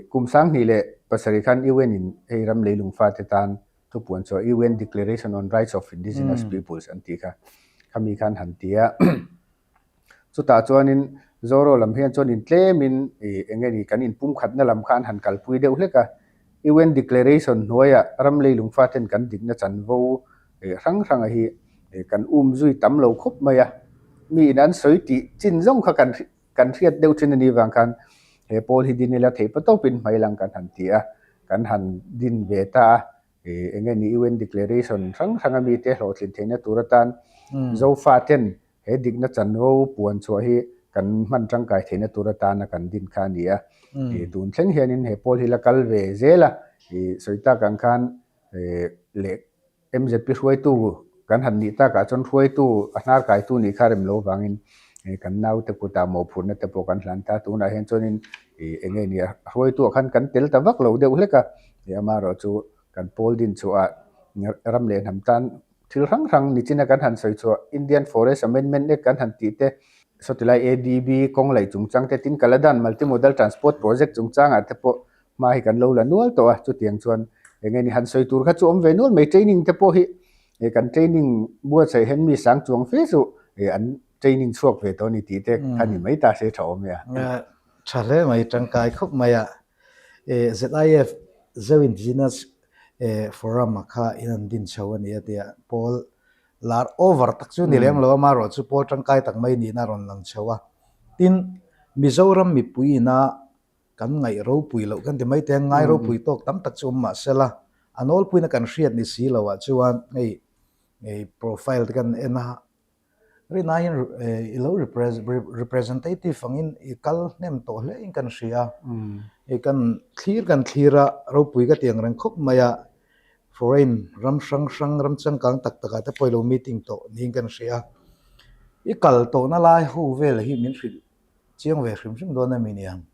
Speaker 2: Kum 2007 khan UN in hei ram leilung fate tan thupuan chhuah UN Declaration on Rights of Indigenous Peoples an tih kha khami khan han ti a. Chutah chuanin Zoro lam hian chuan intlemin eng nge ni kan inpumkhatna lam kha an han kalpui deuh hlek a. UN Declaration hnuaiah ram leilung faten kan dikna chanvo hrang hranga hi kan um zui tam lo khawp mai a. Mi in an sawi tih chin zawng kha kan Kan hriat deuh thin a nih vang khan he pawl hi din ila theih pa tawpin hmai lang kan han ti a, kan han din ve ta a, eng nge ni UN Declaration hrang hrang a mite hlawhtlin theihna tur atan Zofa ten he dikna chanvo puan chhuah hi kan hman tangkai theihna tur atana kan din kha a ni a. Tun thleng hianin he pawl hi la kal ve zel a, sawi tak ang khan leh MZP hruaitu kan han nih takah chuan hruaitu a hnar kaitu nih kha rem lo vangin kan naute kutah mawhphurhna te pawh kan hlan ta. Tunah hian chuanin ih eng nge ni a hruaituah khan kan tel ta vak lo deuh hlek a, ih amaherawh chu kan pawl din chhuah ram leh hnam tan thil hrang hrang nichina kan han sawi chhuah Indian Forest Amendment Act kan han tih te, sawtilai ADB kawng laih chungchang te tin Kaladan Multimodal Transport Project chungchangah te pawh Hma hi kan lo la nual tawh a, chutiang chuan eng nge ni han sawi tur kha chu awm ve nual mai, training te pawh hi kan training buatsaih hian mi sang chuang fe chu an training chhuak ve tawh a ni tih te kha ni mai ta se tha awm e a.
Speaker 1: Tha hle mai, tangkai khawp mai a. ZIF, Zo Indigenous Forum a kha in an din chho a ni a tia, pawl lar over tak chu ni lem lo a, amaherawhchu pawl tangkai tak mai nihna a rawn lang chho a. Tin, Mizoram mipui ina Kan ngaih ropui loh kan ti mai te, ngai ropui tawk tam tak chu awm mah sela, a nawlpuina kan hriat ni si loah chuan hei hei profile te kan en a, rinai hian i lo representative angin i kal hnem tawh hle in kan hria, hei kan thlir kan thlir a ropui ka ti ang reng khawp mai a, foreign ram hrang hrang ram changkang tak takah te pawh i lo meeting tawh niin kan hria, i kal tawhna lai ho vel hi min hrilh Chiang ve hrim hrim dawn a mi niang.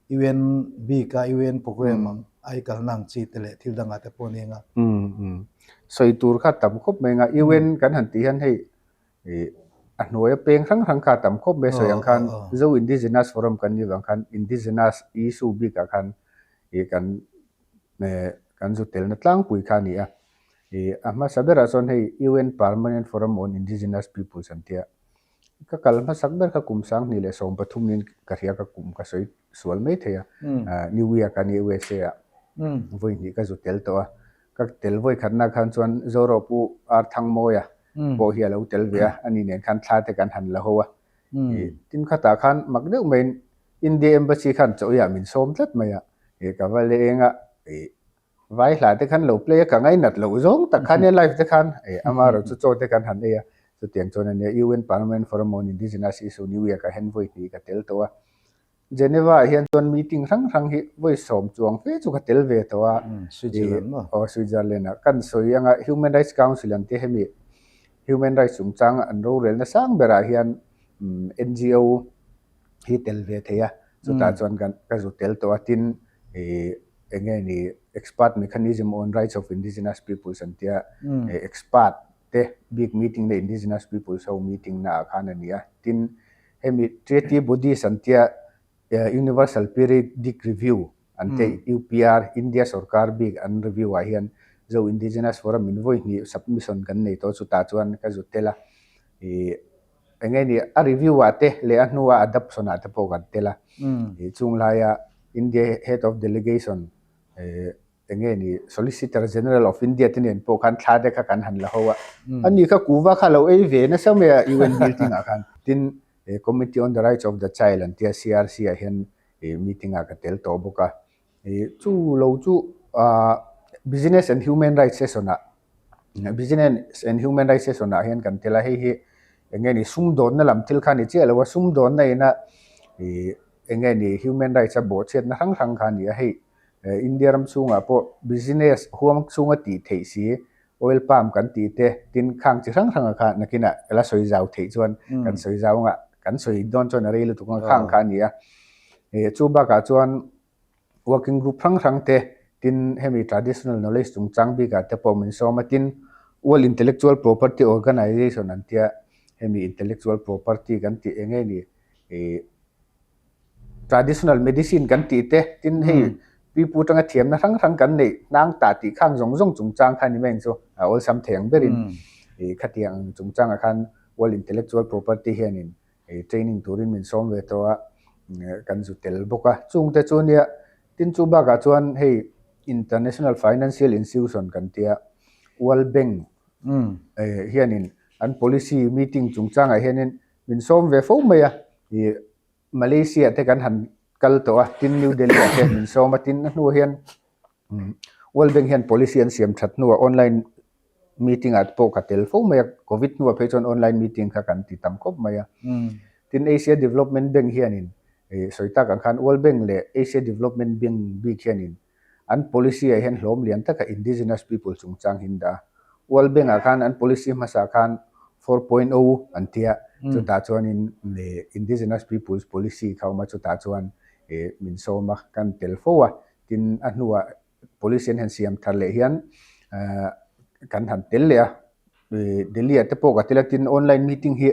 Speaker 1: UN bik a UN program ang a i kalna ang chi te leh thil dangah te pawh a ni anga.
Speaker 2: Umm sawi tur kha tam khawp mai anga UN kan han tih hian hei ih a hnuaia peng hrang hrang kha tam khawp mai sawi ang khan Zo Indigenous Forum kan nih vang khan Indigenous issue bikah khan ih kan kan zu telna tlangpui kha a ni a. Ih a hmasa berah chuan hei UN Permanent Forum on Indigenous Peoples an tia. Ka kal hmasak ber kha kum 2013 niin ka hria ka kum ka sawi sual mai thei a, New York a ni USA ah vawi hnih ka zu tel tawh a, ka tel vawi khatna khan chuan Zoro pu Ar Thangmawia pawh hi a lo tel ve a, ani nen khan thla te kan han la ho a, tin khatah khan mak deuh maiin India Embassy khan chaw eiah min sawm tlat mai a, ka va leng a, Vai hla te khan lo play a, ka ngainat loh zawng tak khan nia live te khan eh amaherawh chu chaw te kan han ei a, chutiang chuan ania UN Parliament Forum on Indigenous Issue New York ah hian vawi hnih ka tel tawh a, Geneva ah hian chuan meeting hrang hrang hi vawi sawm chuang fe chu ka tel ve tawh a,
Speaker 1: Switzerland maw?
Speaker 2: Aw Switzerland ah kan sawi anga Human Rights Council an tia hemi Human Rights chungchang an rorelna sang berah hian NGO hi tel ve thei a, chutah chuan kan ka zu tel tawh a, tin ih eng nge ni expert mechanism on rights of indigenous peoples an tia, expert te bik meeting na indigenous peoples ho meeting na ah khan a ni a, tin hemi treaty bodies an tia universal periodic review an tia UPR India sorkar bik an review ah hian Zo Indigenous Forum in vawi hnih submission kan nei tawh chutah chuan ka zu tel a ih. Eng nge ni a review ah te leh a hnua adoption ah te pawh kan tel a. Chung laia India Head of Delegation eng nge ni Solicitor General of India te nen pawh khan thla te kha kan han la ho a. Ani kha kuva kha lo ei ve nasa mai a UN building ah khan. Tin Committee on the Rights of the Child an tia CRC ah hian meeting ah ka tel tawh bawk a. Chu lo chu Business and Human Rights session ah Business and Human Rights session ah hian kan tel a, hei hi eng nge ni sumdawnna lam thil kha a ni chiah lo a, sumdawnna ina ih eng nge ni human rights a bawhchhiatna hrang hrang kha a ni a, hei India ram chhungah pawh business huang chhunga tih theih si oil palm kan tih te tin khang chi hrang hranga kha nakinah ka la sawi zau theih chuan kan sawi zau anga kan sawi dawn chuan a rei lutuk ang khang kha a ni a, ih chu bakah chuan Working group hrang hrang te tin hemi traditional knowledge chungchang bikah te pawh min sawm a, tin World Intellectual Property Organization an tia hemi intellectual property kan tih eng nge ni ih traditional medicine kan tih te tin hei pipu atanga thiamna hrang hrang kan neih hnang tah tih khang zawng zawng chungchang kha ni mai ang chu a awlsam thei ang berin ih khatiang chungchangah khan World Intellectual Property hianin training turin min sawm ve tawh a, kan zu tel bawk a. Chungte chu nia, tin chu bakah chuan hei International Financial Institution kan tia, World Bank hianin an policy meeting chungchangah hianin min sawm ve fo mai a, ih Malaysia te kan han kal tawh a, tin New Delhi ah te min sawm a, tin a hnuah hian World Bank hian policy an siam that hnuah online meeting ah te pawh ka tel fo mai a, covid hnuah phei chuan online meeting kha kan ti tam khawp mai a. Tin Asia Development Bank hianin ih sawi tak ang khan World Bank leh Asia Development Bank bik hianin an policy ah hian hlawm lian taka indigenous people chungchang hi an dah a. World Bank ah khan an policy hmasa khan 4.0 an tia chutah chuanin indigenous peoples policy kha a awm a chutah chuan ih min sawm a kan tel fo a. Tin a hnuah police an han siam thar leh hian eh kan han tel leh a, ih Delhi ah te pawh ka tel a, tin online meeting hi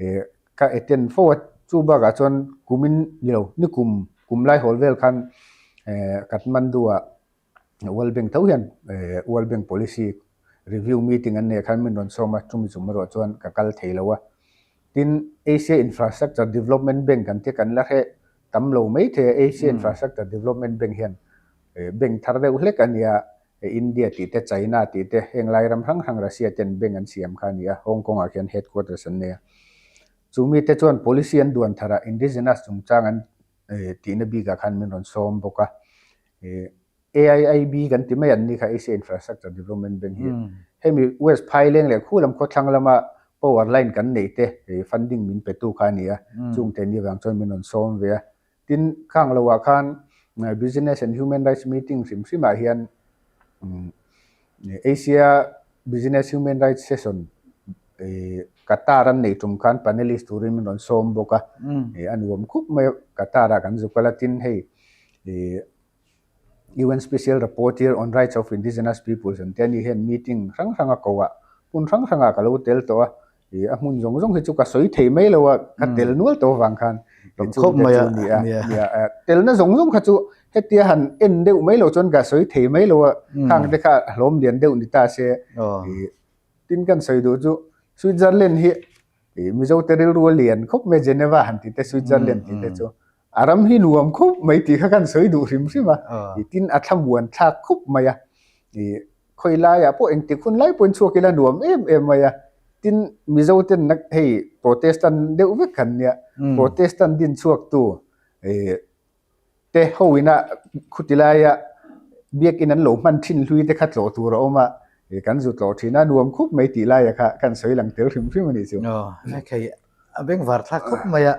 Speaker 2: eh ka attend fo a, chu bakah chuan kumin ni lo ni kum kum lai hawl vel khan eh Kathmandu ah World Bank tho hian eh World Bank policy review meeting an neih khan min rawn sawm a, chumi chung erawh chuan ka kal thei lo a. Tin Asia Infrastructure Development Bank kan tia kan la hreh tam lo mai thei a, Asia Infrastructure Development Bank hian bank thar deuh hlek a nia, India tih te, China tih te, heng lai ram hrang hrang Russia ten bank an siam kha a ni a, Hong Kong ah khian headquarters an nei a. Chu mite chuan policy an duan thar a, indigenous chungchang an tihna bikah khan min rawn sawm bawk a. AIIB kan ti mai an ni kha Asia Infrastructure Development Bank hi. Hemi West Phaileng leh khu lam khawthlang lama power line kan neih te funding min pe tu kha a ni a, chung te ni vang chuan min rawn sawm ve a. Tin, khang loah khan Business and Human Rights meeting hrim hrimah hian Asia Business Human Rights Session Qatar an neih tum khan panelist turin min rawn sawm bawk a, a nuam khup mai a, Qatar ah kan zuk kal a, tin hei UN Special Rapporteur on Rights of Indigenous Peoples an tia ni hian meeting hrang hranga ko ah hmun hrang hrangah ka lo tel tawh a, ih a hmun zawng zawng hi chu ka sawi thei mai lo a, ka tel nual tawh avang khan
Speaker 1: khawp mai a
Speaker 2: nia nia telna zawng zawng kha chu hetia han en deuh mai lo chuan ka sawi thei mai lo a, khang te kha hlawm lian deuh ni ta se ih tin kan sawi duh chu Switzerland hi ih Mizo te rilru a lian khawp mai Geneva han tih te Switzerland tih te chu A ram hi nuam khup mai tih kha kan sawi duh hrim hrim a, i tin a thlamuan thlak khup mai a, i khawi laiah pawh engtik hun lai pawhin chhuak ila nuam em em mai a, tin Mizo ten na hei Protestant deuh vek kan nia, Protestant din chhuak tu i te ho ina khuti laia biakin an lo hman thin hlui te kha tlawh tur a awm a, i kan zu tlawh thin a, nuam khup mai tih laia kha kan sawi lang tel hrim hrim a nih chu.
Speaker 1: Aw, hei a bengvar thlak khup mai a.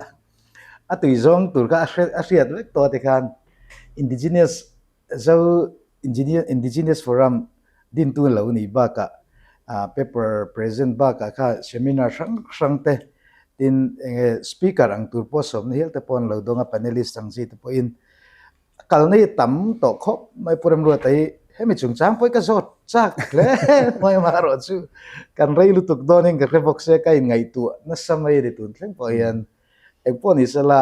Speaker 1: A tui zawng tur kha a hriat vek tawh a tikhan Indigenous Zo Indigenous Forum dintu lo nih bakah paper present bakah kha seminar hrang hrang te tin enge speaker ang tur pawh sawmna hial te pawh an lo dawng a panelist ang chi te pawhin a kalna hi tam tawh khawp mai Pu Remruata hi hemi chungchang pawh hi ka zawt chak hle mai amaherawh chu kan rei lutuk dawnin ka hre bawk se ka inngaihtuah nasa mai a ni tun thleng pawh hian. Engpawh ni sela,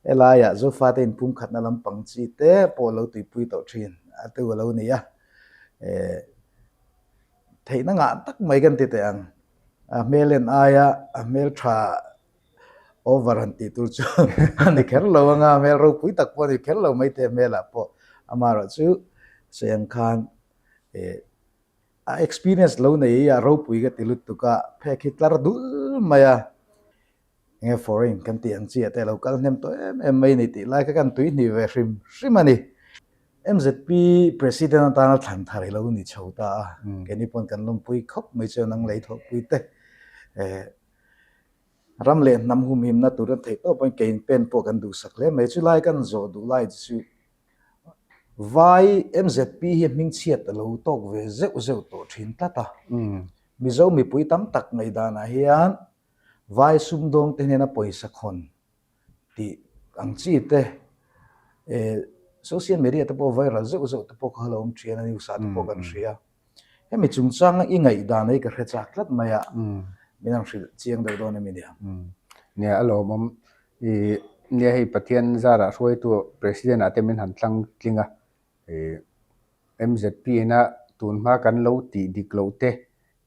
Speaker 1: helaiah Zofate inpumkhatna lampang chi te pawh lo tuipui tawh thin a tu a lo ni a. Theihna ngah tak mai kan ti teh ang. A hmel en aia a hmel tha over han tih tur chu a ni kher lo anga, hmel ropui tak pawh a ni kher lo mai te hmelah pawh amaherawh chu sawi ang khan eh a experience lo nei hi a ropui ka ti lutuk a, phek hi tlar dul mai a, enge foreign kan tih ang chi ah te a lo kal hnem tawh em em mai a ni tih lai kha kan tuihnih ve hrim hrim a ni. MZP President atana thlan thar i lo ni chho ta a, keini pawn kan lawmpui khawp mai chuan ang lei thawhpui te ram leh hnam humhimna tur an theih tawp pawn kein pen pawh kan duhsak hle mai. Chulai kan zawh duh lai chu Vai MZP hi hmingchhiat a lo tawk ve zeuh zeuh tawh thin tlat a. Mizo mipui tam tak ngaihdanah hian Vai sumdawngte hnena pawisa khawn tih ang chi te eh social media te pawh viral zeuh zeuh te pawh kha lo awm thin a news ah te pawh kan hria. Hemi chungchanga i ngaihdan hi ka hre chak tlat mai a, min han hrilh chiang deuh dawn em i nia?
Speaker 2: Nia a lawmawm. Ih nia hei Pathian zarah hruaitu President ah te min han tlang tling a, ih MZP ina tun hma kan lo tih dik loh te,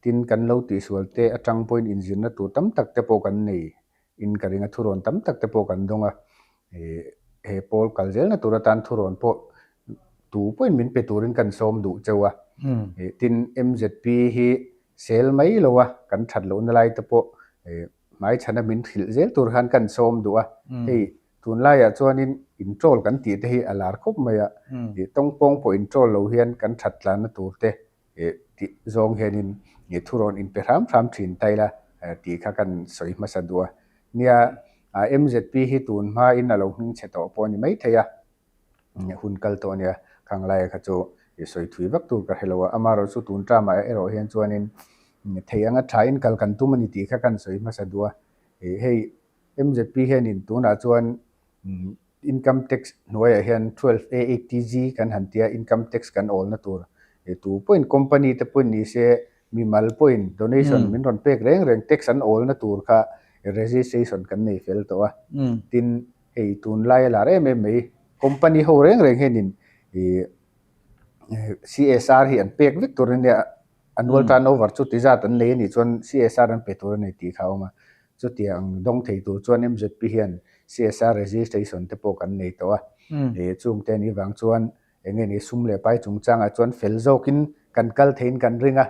Speaker 2: tin kan lo tihsual te atang pawhin inzirna tur tam tak te pawh kan nei in ka ring a, thurawn tam tak te pawh kan dawng a, ih he pawl kal zelna tur atan thurawn pawh tu pawhin min pe turin kan sawm duh cheu a, ih tin MZP hi sel mai lo a, kan that lohna lai te pawh ih hmaichhana min hrilh zel tur khan kan sawm duh a, hei tunlaiah chuanin introll kan tih te hi a lar khawp mai a, ih tawngpawng pawh introll lo hian kan that tlanna tur te Ih tih zawng hianin ih thurawn inpe hram hram thin ta ila tih kha kan sawi hmasa duh a. Nia, MZP hi tun hmain a lo hming chhe tawh pawh a ni maithei a, hun kal tawh a nia, khang laia kha chu ih sawi thui vak tur ka hre lo a. Amaherawh chu tun term ah erawh hian chuanin thei anga thain kal kan tum a ni tih kha kan sawi hmasa duh a. Ih hei MZP hianin tunah chuan Income tax hnuaiah hian 12 A 80 G kan han tia income tax kan awlna tur eh tu pawhin company te pawhin ni se mimal pawhin donation min rawn pek reng reng tax an awlna tur kha registration kan nei fel tawh a tin hei tunlai a lar em em mai company ho reng reng hianin ih CSR hi an pek vek tur ania annual turnover chu ti zat an nei anih chuan CSR an pe tur a ni tih kha a awm a. Chutiang dawng thei tur chuan MZP hian CSR registration te pawh kan nei tawh a. Ih chungte anih vang chuan eng nge ni sum leh pai chungchangah chuan fel zawkin kan kal theiin kan ring a.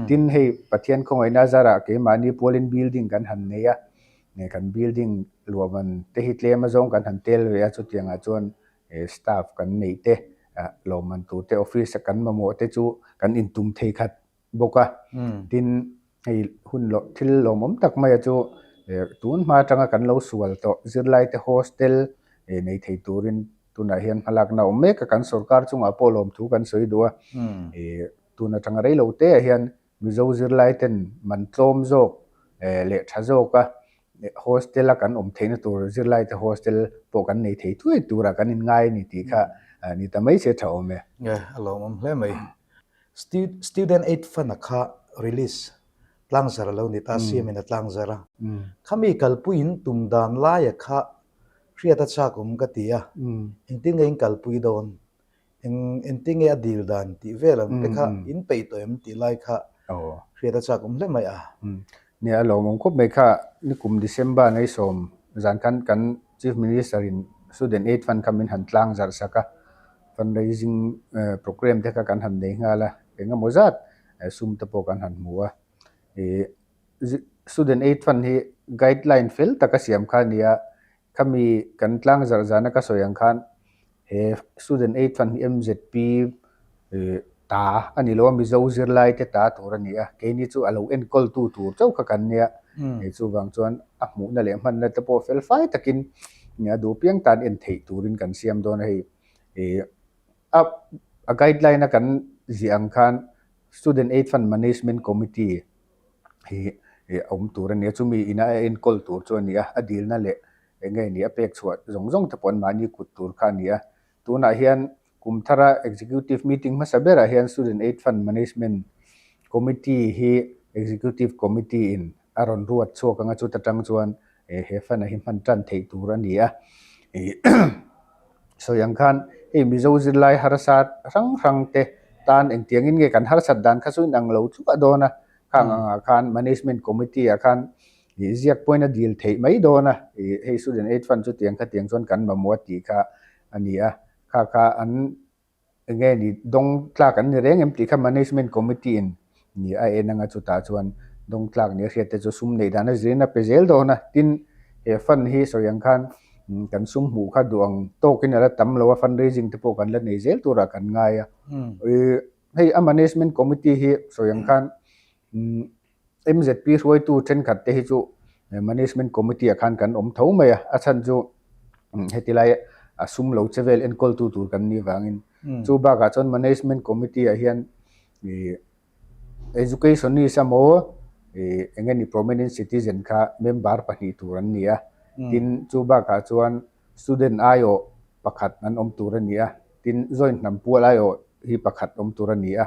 Speaker 2: Tin hei Pathian khawngaihna zarah keimahni pualin building kan han nei a, kan building luahman te hi tlem azawng kan han tel ve a, chutiangah chuan staff kan neih te lawmman tur te office a kan mamawh te chu kan intum thei khat bawk a. Tin, hei hun loh thil lawmawm tak maia chu tun hma atanga kan lo sual tawh zirlaite hostel nei thei turin tunah hian hmalakna a awm mek a, kan sorkar chungah pawh lawmthu kan sawi duh a. Tun atanga rei lo te ah hian Mizo zirlaiten man tlawm zawk leh tha zawka hostel a kan awm theihna tur zirlaite hostel pawh kan nei thei thuai turah kan inngai a ni tih kha ni ta mai se tha awm e.
Speaker 1: A lawmawm hle mai. Student Aid Fund-a kha release tlangzar a lo ni ta, CM in a tlangzar a. Khami kalpuiin tum dan laia kha hriat a chak awm ka ti a, engtin nge in kalpui dawn, eng engtin nge a dil dan tih vel ang te kha in peih tawh em tih lai kha hriat a chak awm hle mai a.
Speaker 2: Nia a lawmawm khawp mai kha, nikum December Naisawm zan khan kan Chief Minister in Student Aid Fund kha min han tlangzarh sak a, Fundraising programme te kha kan han nei nghal a, eng emaw zat sum te pawh kan han hmu a. Ih Student Aid Fund hi guideline fel taka siam kha a ni a, khami kan tlang zarh zana ka sawi ang khan he Student Aid Fund hi MZP ta a ni lo a, Mizo zirlai te ta tur a ni a, keini chu a lo enkawl tu tur chauh kha kan nia, chuvang chuan a hmuhna leh hmanna te pawh fel fai takin a duh piang tan en theih turin kan siam dawn a hei. Ih a a guideline a kan ziah ang khan Student Aid Fund Management Committee hi ih a awm tur a ni a, chumi ina a enkawl tur chu a ni a, a dilna leh eng nge ni a pek chhuah zawng zawng te pawh an mahni kut tur kha a ni a. Tunah hian kum thara Executive Meeting hmasa berah hian Student Aid Fund Management Committee hi Executive Committee in a rawn ruat chhuak ang a, chuta tang chuan he fund-a hi hman tan theih tur a ni a. Sawi ang khan hei Mizo zirlai harsa hrang hrang te tan engtiangin nge kan harsat dan kha chu inang lo tluah dawn a. Khang angah khan Management Committee ah khan ih ziak pawhin a dil theih mai dawn a, ih hei Student Aid Fund chutiang khatiang chuan kan mamawh a tih kha a ni a, kha kha an Eng nge ni dawng tlak an ni reng em tih kha Management Committee in ni a en anga chutah chuan dawng tlak nia hriat te chu sum neih dan a zirin a pe zel dawn a. Tin, he fund hi sawi ang khan kan sum hmuh kha duh ang tawkin a la tam lo a, fundraising te pawh kan la nei zel turah kan ngai a. Hei a Management Committee hi sawi ang khan MZP hruaitu thenkhat te hi chu Management Committee ah khan kan awm tho mai a, a chhan chu heti lai a sum lo che vel enkawltu tur kan nih vangin. Chu bakah chuan Management Committee ah hian ih Educationist emaw ih eng nge ni Prominent Citizen kha member pahnih tur an ni a, tin chu bakah chuan Student aiawh pakhat an awm tur a ni a, tin Joint hnam pual aiawh hi pakhat awm tur a ni a.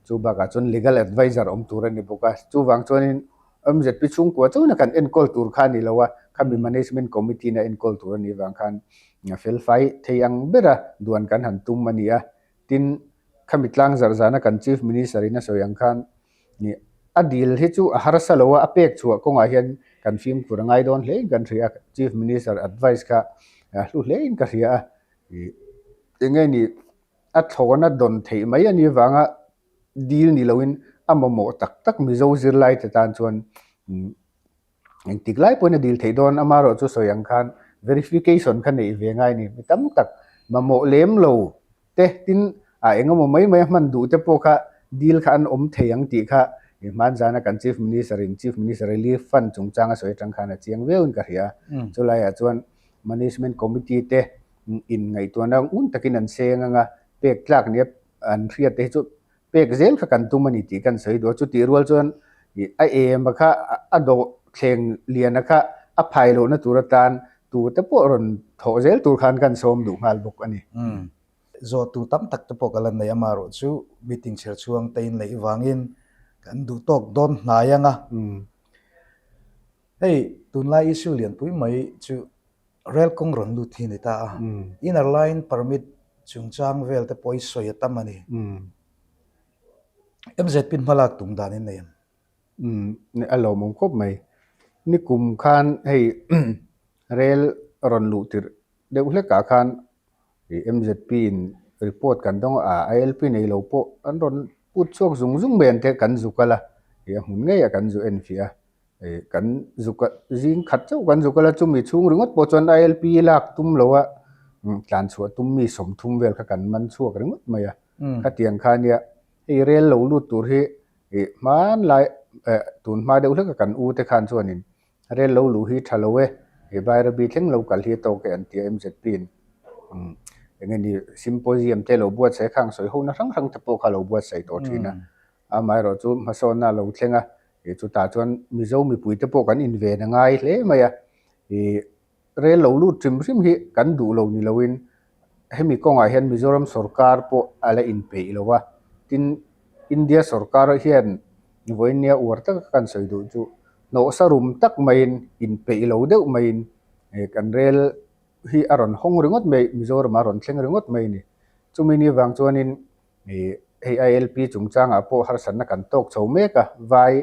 Speaker 2: Chu bakah chuan legal adviser awm tur a ni bawk a, chuvang chuanin MZP chhungkua chauhna kan enkawl tur kha a ni lo a, khami management committee na enkawl tur a nih vang khan felfai thei ang bera duan kan han tum a ni a. Tin, khami tlang zarh zana kan Chief Minister in a sawi ang khan a dil hi chu a harsa lo a, a pek chhuah kawngah hian kan fimkhur a ngai dawn hlein kan hria a, Chief Minister advice kha hlu hlein ka hria a, eng nge ni A thlawna dawn theih mai a nih vanga dil ni loin a mamawh tak tak Mizo zirlaite tan chuan engtik lai pawhin a dil theih dawn. Amaherawhchu sawi ang khan verification kha neih ve ngai a ni. Mi tam tak mamawh lem lo te tin a eng emaw mai mai a hman duh te pawh kha dil kha an awm thei ang tih kha hmanzana kan Chief Minister in Chief Minister Relief Fund chungchang a sawi atang khan a chiang viauin ka hria. Chulaiah chuan Management Committee te in ngaihtuahna ngun takin an seng anga pek tlak nia an hriat te hi chu pek zel kha kan tum a ni tih kan sawi duh a, chutih rual chuan ih a em a kha a dawh thleng lian a kha a phai lohna tur atan tute pawh rawn thawh zel tur khan kan sawm duh nghal bawk a ni.
Speaker 1: Zawh tur tam tak te pawh ka la nei amaherawh chu meeting chher chhuang te in neih vangin kan duh tawk dawn hnai anga hei tunlai issue lianpui mai chu Rel kawng rawn lut hi a ni ta a, inner line permit chungchang vel te pawh i sawi a tam a ni. MZP in hmalak tum dan in nei em?
Speaker 2: A lawmawm khawp mai. Nikum khan hei rel rawn luh tirh deuh hlekah khan MZP in report kan dawng a, ILP nei lo pawh an rawn put chhuak zung zung mai an te kan zu kal a, a hmun ngeiah kan zu enfiah a. Kan zuk a zing khat chauh kan zuk a la chumi chhung ringawt pawh chuan ILP lak tum lo a tlan chhuah tum mi 30 vel kha kan man chhuak ringawt mai a khatiang kha nia hei rel lo lut tur hi ih hmanlai eh tun hma deuh hlek a kan u te khan chuanin rel lo luh hi tha lo e ih Bairabi thleng lo kal hi a tawk e an ti a MZP in eng nge ni symposium te lo buatsaih a khang sawi ho na hrang hrang te pawh kha lo buatsaih tawh thin a amaherawh chu hmasawnna a lo thleng a. Ih chutah chuan Mizo mipuite pawh kan inven a ngai hle mai a, ih rel lo lut hrim hrim hi kan duh lo ni loin hemi kawngah hian Mizoram sorkar pawh a la inpeih lo a, tin India sorkar hian vawinia uar taka kan sawi duh chu hnawhsa rum tak maiin inpeih lo deuh maiin ih kan rel hi a rawn hawng ringawt mai Mizoram a rawn thleng ringawt mai a ni. Chumi ni vang chuanin Ih hei ILP chungchangah pawh harsatna kan tawk chho mek a, vai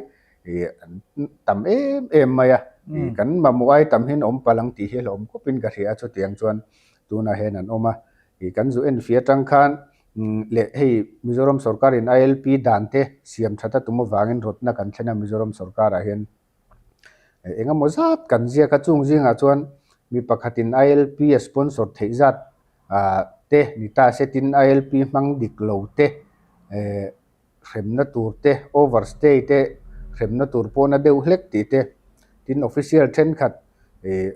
Speaker 2: ih an tam em em mai a, ih kan mamawh ai tam hian awm palh ang tih hi a hlawm khawpin ka hria a, chutiang chuan tunah hian an awm a. Ih kan zu enfiah atang khan leh hei Mizoram sorkarin ILP dan te siam that a tum avangin rawtna kan thlen a Mizoram sorkarah hian eng emaw zat kan ziak a, chung zingah chuan mi pakhatin ILP a sponsor theih zat ah te ni ta se tin ILP hmang dik lo te eh hremna tur te over stay te hremna tur pawhna deuh hlek tih te tin official thenkhat eh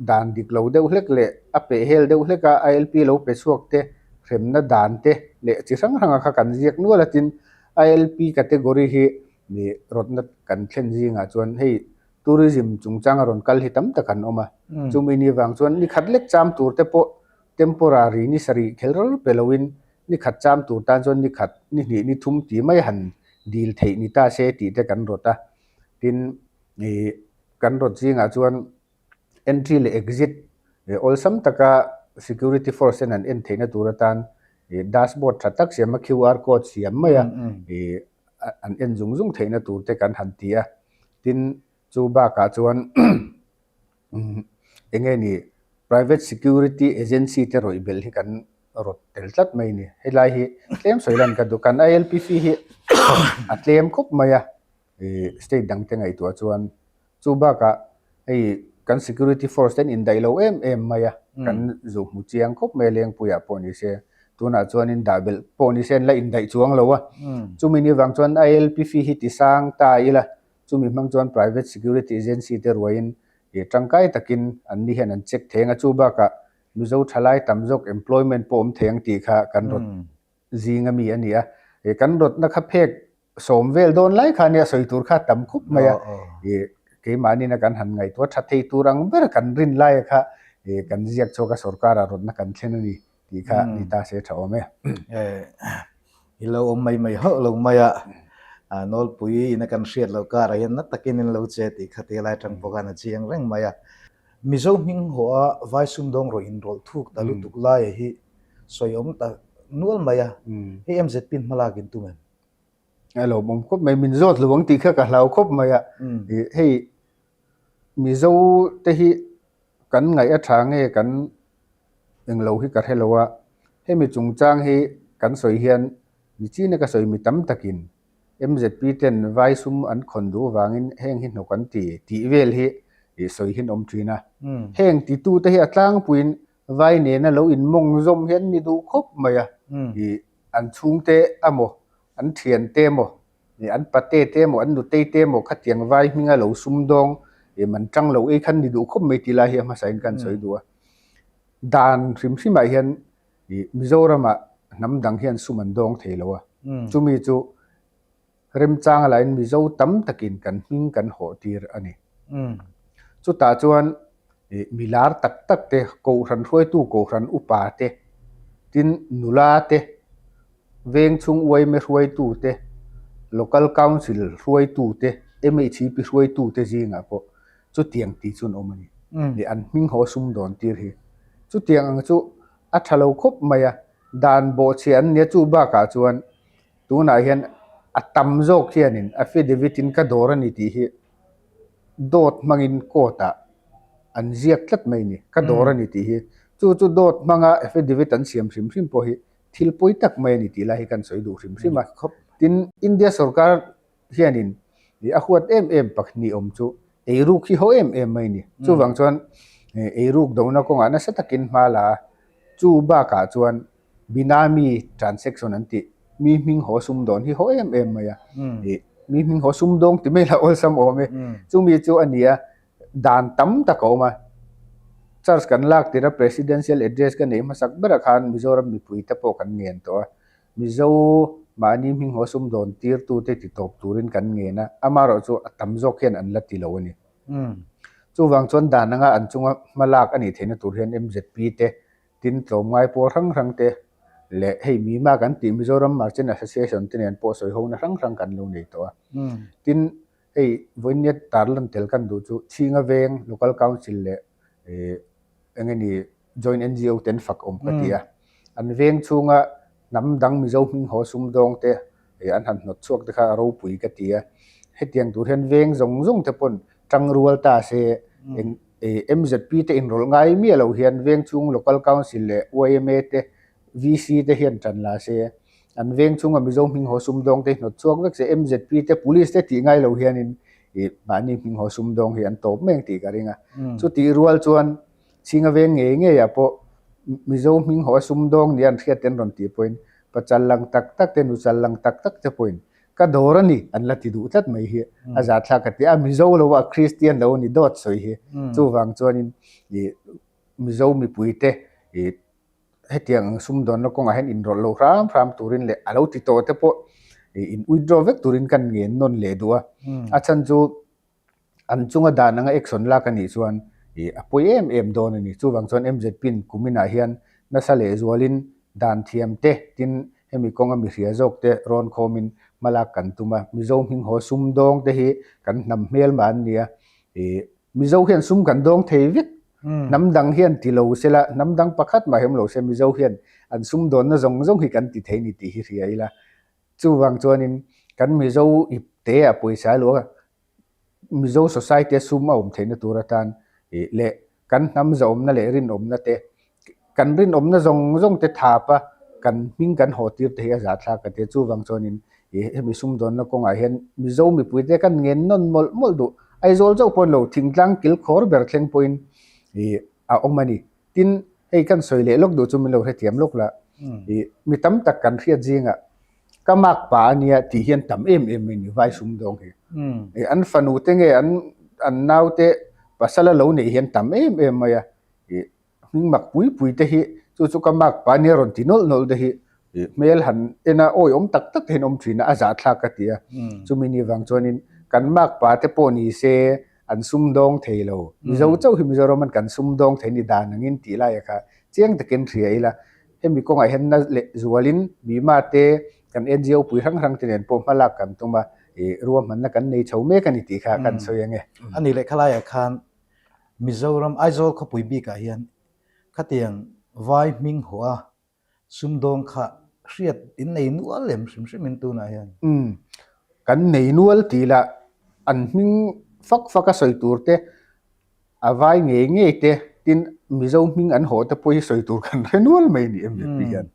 Speaker 2: dan dik lo deuh hlek leh a peh hel deuh hlek a ILP lo pe chhuak te hremna dan te leh chi hrang hrang a kha kan ziak nual a tin ILP category hi nih rawtna kan thlen zingah chuan hei tourism chungchang a rawn kal hi tam tak an awm a, chumi ni vang chuan ni khat lek cham tur te pawh temporary ni sarih khel ral pe loin ni khat cham tur tan chuan ni khat ni hnih ni thum tih mai han dil theih ni ta se tih te kan rawt a, tin ih kan rawt zingah chuan entry leh exit awlsam taka security force ten an en theihna tur atan ih dashboard tha tak siam a QR code siam mai a ih. an en zung zung theihna tur te kan han ti a. Tin, chu bakah chuan eng nge ni private security agency te rawih belh hi kan rawt tel tlat mai a ni. Helai hi tlem sawi lan ka duh. Kan ILP fee hi a tlem khawp mai a, ih state dang te ngaihtuah chuan chu bakah hei kan security force te an indaih lo em em mai a, kan zu hmu chiang khawp mai a Lengpuiah pawh ni se tunah chuanin dah belh pawh ni se an la indaih chuang lo a, chumi ni vang chuan ILP fee hi ti sang ta ila chumi hmang chuan private security agency te ruaiin ih tangkai takin an ni hian an check theng a, chu bakah Mizo thalai tam zawk employment pawh awm thei ang tih kha kan rawt zing a mi a ni a, ih kan rawtna kha phek sawm vel dawn lai kha nia sawi tur kha tam khup mai a, ih keimahnin a kan han ngaihtuah tha thei tur ang ber kan rin lai kha ih kan ziak chhuak a sorkar ah rawtna kan thlen a ni tih kha ni ta se tha awm e.
Speaker 1: I lo awm mai mai hauh lo mai a, nawlpui ina kan hriat loh karah hian na takin in lo che tih kha ti lai tang pawh khan a chiang reng mai a. Mizo hming haw a vai sumdawng rawh inrawlh thuk ta lutuk laia hi sawi awm ta nual mai a, hei MZP in hmalak in tum em?
Speaker 2: A lawmawm khawp mai, min zawt lo ang tih kha ka hlau khawp mai a, hei Mizo te hi kan ngaih a tha nge kan englo hi ka hre lo a, hemi chungchang hi kan sawi hian michina ka sawi mi tam takin MZP ten vai sum an khawn duh avangin heng hi hnawk an ti tih vel hi sawi hi an awm thin a. Heng titute hi a tlangpuiin vai nena lo inmawng zawm hi an ni duh khawp mai a, ih an chhungte emaw an thiante emaw ih an pate te emaw an nutei te emaw khatiang vai hminga lo sum dawng ih man tang lo ei khan ni duh khawp mai tih lai hi a hmasain ka han sawi duh a. Dan hrim hrimah hian ih Mizoramah hnam dang hian sum an dawng thei lo a, chumi chu remchang lahin Mizo tam takin kan hming kan hawh tir a ni. Chutah chuan ih mi lar tak tak te, Kohhran hruaitu Kohhran upa te, tin nula te, veng chhung uaime hruaitu te, Local Council hruaitu te, MHP hruaitu te zingah pawh chutiang tih chu an awm a ni. Ih an hming haw sum dawn tir hi. Chutiang ang chu a tha lo khawp mai a, dan bawhchhiah an nia chu bakah chuan tunah hian a tam zawk hianin affidavit in ka dawr a ni tih hi dawt hmangin court ah an ziak tlat mai a ni, ka dawr a ni tih hi. Chu chu dawt hmanga affidavit an siam hrim hrim pawh hi thil pawi tak mai a ni tih lai hi kan sawi duh hrim hrim a. Tin, India sorkar hianin ih a huat em em pahnih awm chu eiruk hi haw em em mai a ni. Chuvang chuan eiruk dohna kawngah nasa takin hma la a, chu bakah chuan binami transaction an tih mi hming haw sumdawn hi haw em em mai a, ih mi hming haw sumdawng ti mai lah awlsam awm e. Chumi chu a ni a, dan tam tak a awm a, charge kan lak tirh a presidential address ka neih hmasak berah khan Mizoram mipui te pawh kan ngen tawh a, Mizo mahni hming haw sum dawn tirtute ti tawp turin kan ngen a, amaherawh chu a tam zawk hian an la ti lo a ni. Chuvang chuan dan anga an chunga hma lak a nih theihna tur hian MZP te, tin tlawmngai pawl hrang hrang te leh hei Mima kan tih Mizoram Merchant Association te nen pawh sawi hona hrang hrang kan lo nei tawh a. Tin, hei vawinia tarlan tel kan duh chu Chhinga Veng Local Council leh eng nge ni Joint NGO te an fak awm ka ti a, an veng chhunga hnam dang Mizo hming haw sumdawng te ih an han hnawt chhuak te kha a ropui ka ti a, hetiang tur hian veng zawng zawng te pawn tangrual ta se eng ih MZP te inrawlh ngai miah loh hian veng chhung Local Council leh yma te VC te hian tan la se an veng chhunga Mizo hming haw sumdawng te hi hnawt chhuak vek se MZP te Police te tih ngai loh hianin ih mahni hming haw sumdawng hi an tawp mai ang tih ka ring a, chutih rual chuan Chhinga veng ngei ngeiah pawh Mizo hming haw a sumdawng nia an hriat te an rawn tih pawhin pachal lang tak tak te nuchal lang tak tak te pawhin ka dawr a ni an la ti duh tlat mai hi a zahthlak ka ti a, Mizo lo a Kristian lo a ni dawt sawi hi chuvang chuanin ih Mizo mipui te ih hetiang ang sumdawnna kawngah hian inrawlh lo hram hram turin leh a lo ti tawh te pawh ih in withdraw vek turin kan ngen nawn leh duh a, a chhan chu An chunga dan anga action lak a nih chuan ih a pawi em em dawn a ni. Chuvang chuan MZP in kuminah hian nasa leh zualin dan thiam te tin hemi kawnga mihria zawk te rawn khawmin hmalak kan tum a. Mizo hming haw sum dawng te hi kan hnam hmelma an ni a. Ih Mizo hian sum kan dawng thei vek. Hnam dang hian ti lo se la, hnam dang pakhat mah hem lo se Mizo hian an sum dawnna zawng zawng hi kan ti thei ni tih hi hria ila. Chuvang chuanin. Kan Mizo ipte ah pawisa a luh a, Mizo society a sum a awm theihna tur atan ih leh kan hnam zahawmna leh rinawmna te, kan rinawmna zawng zawng te thap a kan hming kan haw tir te hi a zahthlak a ti a, chuvang chuanin ih hemi sumdawnna kawngah hian Mizo mipui te kan ngen nawn mawlh mawlh duh. Aizawl chauh pawh ni lo, thingtlang kilkhawr ber thleng pawhin ih a awm a ni. Tin, hei kan sawi leh lawk duh chu min lo hrethiam lawk la, ih mi tam tak kan hriat zingah ka mak pa a nia tih hian tam em em mai ni vai sumdawng hi. Ih an fanu te nge an an nau te pasal a lo neih hian tam em em mai a, ih hming mak pui pui te hi chu chu ka mak pa a nia rawn ti nawlh nawlh te hi ih hmel han en a awihawm tak tak te hian awm thin a, a zahthlak ka ti a. Chumi ni vang chuanin kan mak pa te pawh ni se an sumdawng thei lo. Mizo chauh hi Mizoram an kan sumdawng thei ni dan angin tih laia kha chiang takin hria ila, hemi kawngah hian na leh zualin Mima te kan NGO pui hrang hrang te nen pawh hma lak kan tum a, ih ruahmanna kan nei chho mek a ni tih kha kan sawi ange.
Speaker 1: A nih leh khalaiah khan Mizoram Aizawl khawpui bikah hian khatiang vai hming haw a Sumdawng kha hriat in nei nual em hrim hrim in tunah hian?
Speaker 2: Umm, kan nei nual tih lah an hming fak fak a sawi tur te, a vai ngei ngei te, tin Mizo hming an haw te pawh hi sawi tur kan hre nual mai ni em leh hian.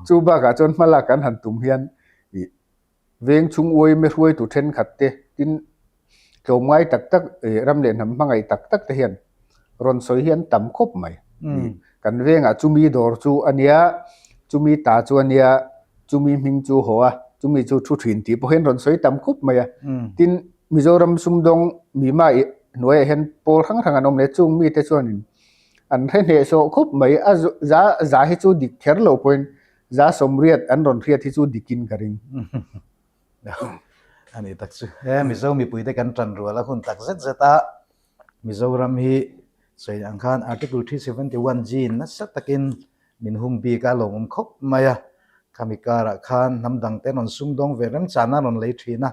Speaker 2: Chu bakah chuan hmalak kan han tum hian ih Veng chung uaime hruaitu thenkhat te, tin tlawmngai tak tak, ram leh hnam hmangaih tak tak te hian rawn sawi hi an tam khawp mai. Kan vengah chumi dawr chu a nia, chumi ta chu a nia, chumi hming chu haw a, chumi chu thu thin tih pawh hian rawn sawi tam khawp mai a. Tin, Mizoram sumdawng mima hnuaiah hian pawl hrang hrang an awm leh chung mite chuanin an hre hnehsawh khawp mai. A za za hi chu dik kher lo pawhin Za sawmriat an rawn hriat hi chu dikin ka ring.
Speaker 1: A ni tak chu. He Mizo mipuite kan tan rual a hun tak zet zet a, Mizoram hi sawi ang khan Article 371 G nasa takin min hung bik a lawmawm khawp mai a. Khami karah khan hnam dang ten rawn sumdawng ve remchana rawn lei thin a,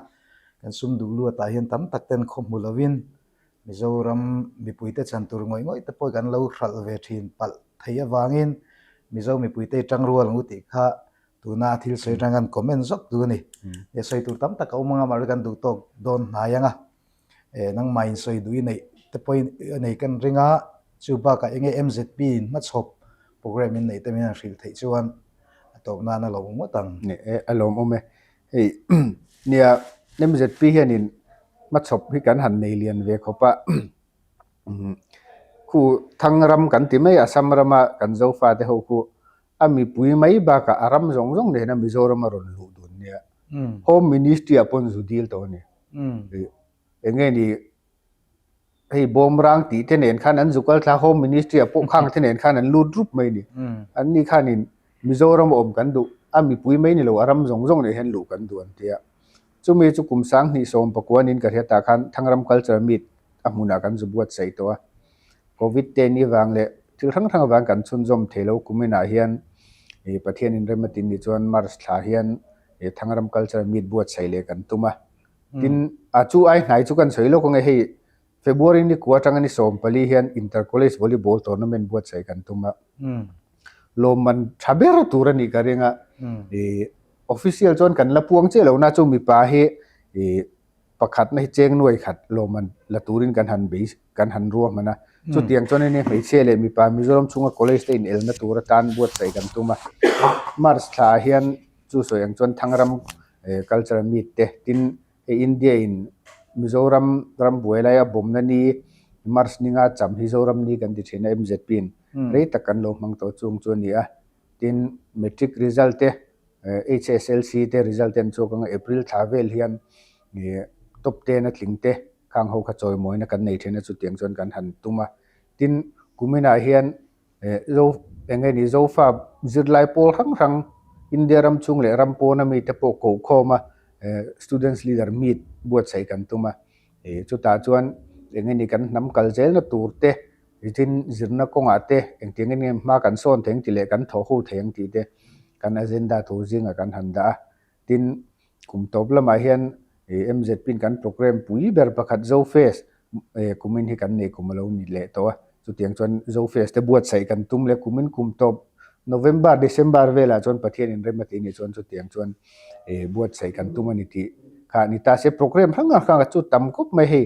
Speaker 1: kan sum duh luatah hian tam tak ten khaw hmu lovin Mizoram mipuite chan tur ngawih ngawih te pawh kan lo hralh ve thin palh thei avangin Mizo mipuite i tang rual ang u tih kha tuna a thil sawi atang kan comment zawk duh a ni. He sawi tur tam tak a awm anga mahse kan duh tawk dawn hnai ang a, eh nangmah in sawi duh i neih te pawh i nei kan ring a, chu bakah enge MZP in hmachhawp program in neih te min han hrilh theih chuan a tawp nan a lawmawm ngawt ang.
Speaker 2: Ni e, a lawmawm e. Hei nia MZP hianin hmachhawp hi kan han nei lian ve khawp a, khu Thangram kan ti mai Assam rama kan Zofate ho khu a mipui mai bakah a ram zawng zawng nena Mizoram a rawn luh dun nia. Home Ministry ah pawn zu dil tawh a ni. Eng nge ni hei bawmrang tih te nen khan an zukal thla home ministry ah pawh khang te nen khan an lut rup mai ni an ni khanin Mizoram a awm kan duh a mipui mai ni lo a ram zawng zawng nen hian luh kan duh an tia chumi chu kum sanghnih sawm pakuanin ka hriat ah khan Thangram culture meet a hmunah kan zu buatsaih tawh a covid te ni vang leh thil hrang hrang avang kan chhunzawm thei lo kumin ah hian ih Pathian inrem a tin ni chuan March thla hian ih Thangram culture meet buatsaih leh kan tum a. Tin, a chu ai hnai chu kan sawi lawk ange hei February ni kua atanga ni 14 hian Inter College Volleyball Tournament buatsaih kan tum a. Lawmman tha ber tur a nih ka ring a. Ih official chuan kan la puang chiah lo na chu mipa hi ih pakhatna hi cheng nuai khat lawmman la turin kan han bei kan han ruahman a. Chutiang chuan hei hmeichhia leh mipa Mizoram chhunga college te inelna tur atan buatsaih kan tum a. March thla ah hian chu sawi ang chuan Thangram culture meet te tin hei India in Mizoram ram buai laia bawmna ni March ninga cham hi Zoram ni kan ti thin a M_Z_P in rei tak kan lo hmang tawh chung chu a ni a tin matric result te H_S_L_C te result te an chhuak ang a April thla vel hian ih top ten a tling te khang ho kha chawimawina kan nei thin a chutiang chuan kan han tum a tin kuminah hian. Eh zo eng nge ni Zofa zirlai pawl hrang hrang India ram chhung leh ram pawna mite pawh koh khawm a eh students leader meet buatsaih kan tum a ih chutah chuan eng nge ni kan hnam kal zelna tur te tin zirna kawngah te engtiang nge hma kan sawn thei ang tih leh kan thawh ho thei ang tih te kan agenda tur zingah kan han dah a. Tin, kum tawp lamah hian MZP in kan programme pui ber pakhat Zofest kumin hi kan nei kum a lo ni leh tawh a. Chutiang chuan Zofest te buatsaih kan tum leh kumin kum tawp November, December velah chuan Pathian inrem a tih nih chuan chutiang chuan buatsaih kan tum a ni tih. Kha ni ta se program hrang hrang a chu tam khawp mai hei.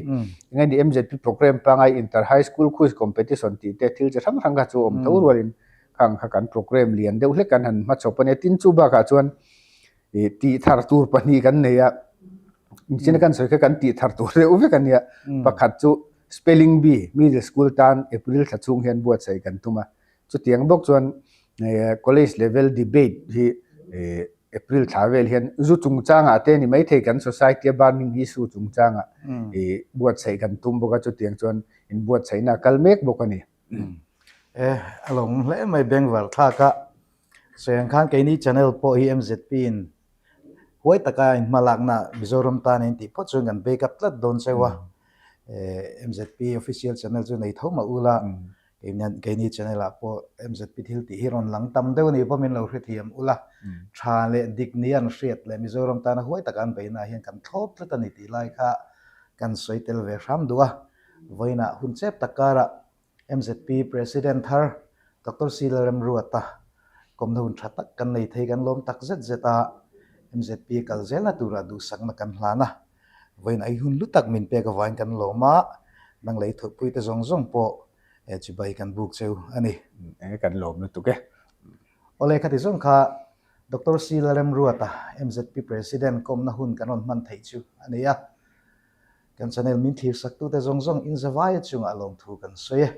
Speaker 2: Enge ni MZP program pangai inter high school quiz competition tih te thil chi hrang hrang kha chu awm tho rualin khang kha kan program lian deuh hlek kan han hmachhawp a nia. Tin chu bakah chuan ih tih thar tur pahnih kan nei a, engtin kan sawi kha kan tih thar tur deuh vek a nia. Pakhat chu spelling bee middle school tan April thla chhung hian buatsaih kan tum a, chutiang bawk chuan college level debate hi ih April thla vel hian zu chungchangah te ni maithei kan society a burning issue chungchangah ih buatsaih kan tum bawk a, chutiang chuan inbuatsaihna a kal mek bawk a ni.
Speaker 1: E, a lawm hle mai Bengvar thlak a. Sawi ang khan keini channel pawh hi MZP in huai taka in hmalakna Mizoram tan in tih phawt chuan kan back up tlat dawn cheu a. MZP official channel chu nei tho mah ula keini channel ah pawh MZP thil tih hi rawn lang tam deuh a nih pawh min lo hrethiam ula. Tha leh dik ni an hriat leh Mizoram tana huai taka an beihna ah hian kan thlawp tlat a ni tih lai kha kan sawi tel ve hram duh a. Vawiinah hun chep tak karah MZP President thar Doctor C Lalremruata kawmna hun tha tak kan nei thei kan lawm tak zet zet a, MZP kal zelna turah duhsakna kan hlan a, vawiin ai hun lu tak min pek avangin kan lawm a, nang lei thawhpuite zawng zawng pawh chibai kan buk cheu a ni.
Speaker 2: Enge kan lawm lutuk e.
Speaker 1: Awle khati zawng kha Doctor C Lalremruata MZP President kawmna hun kan rawn hman theih chu a ni a. Kan channel min thlir saktute zawng zawng in zavaia chungah lawmthu kan sawi e.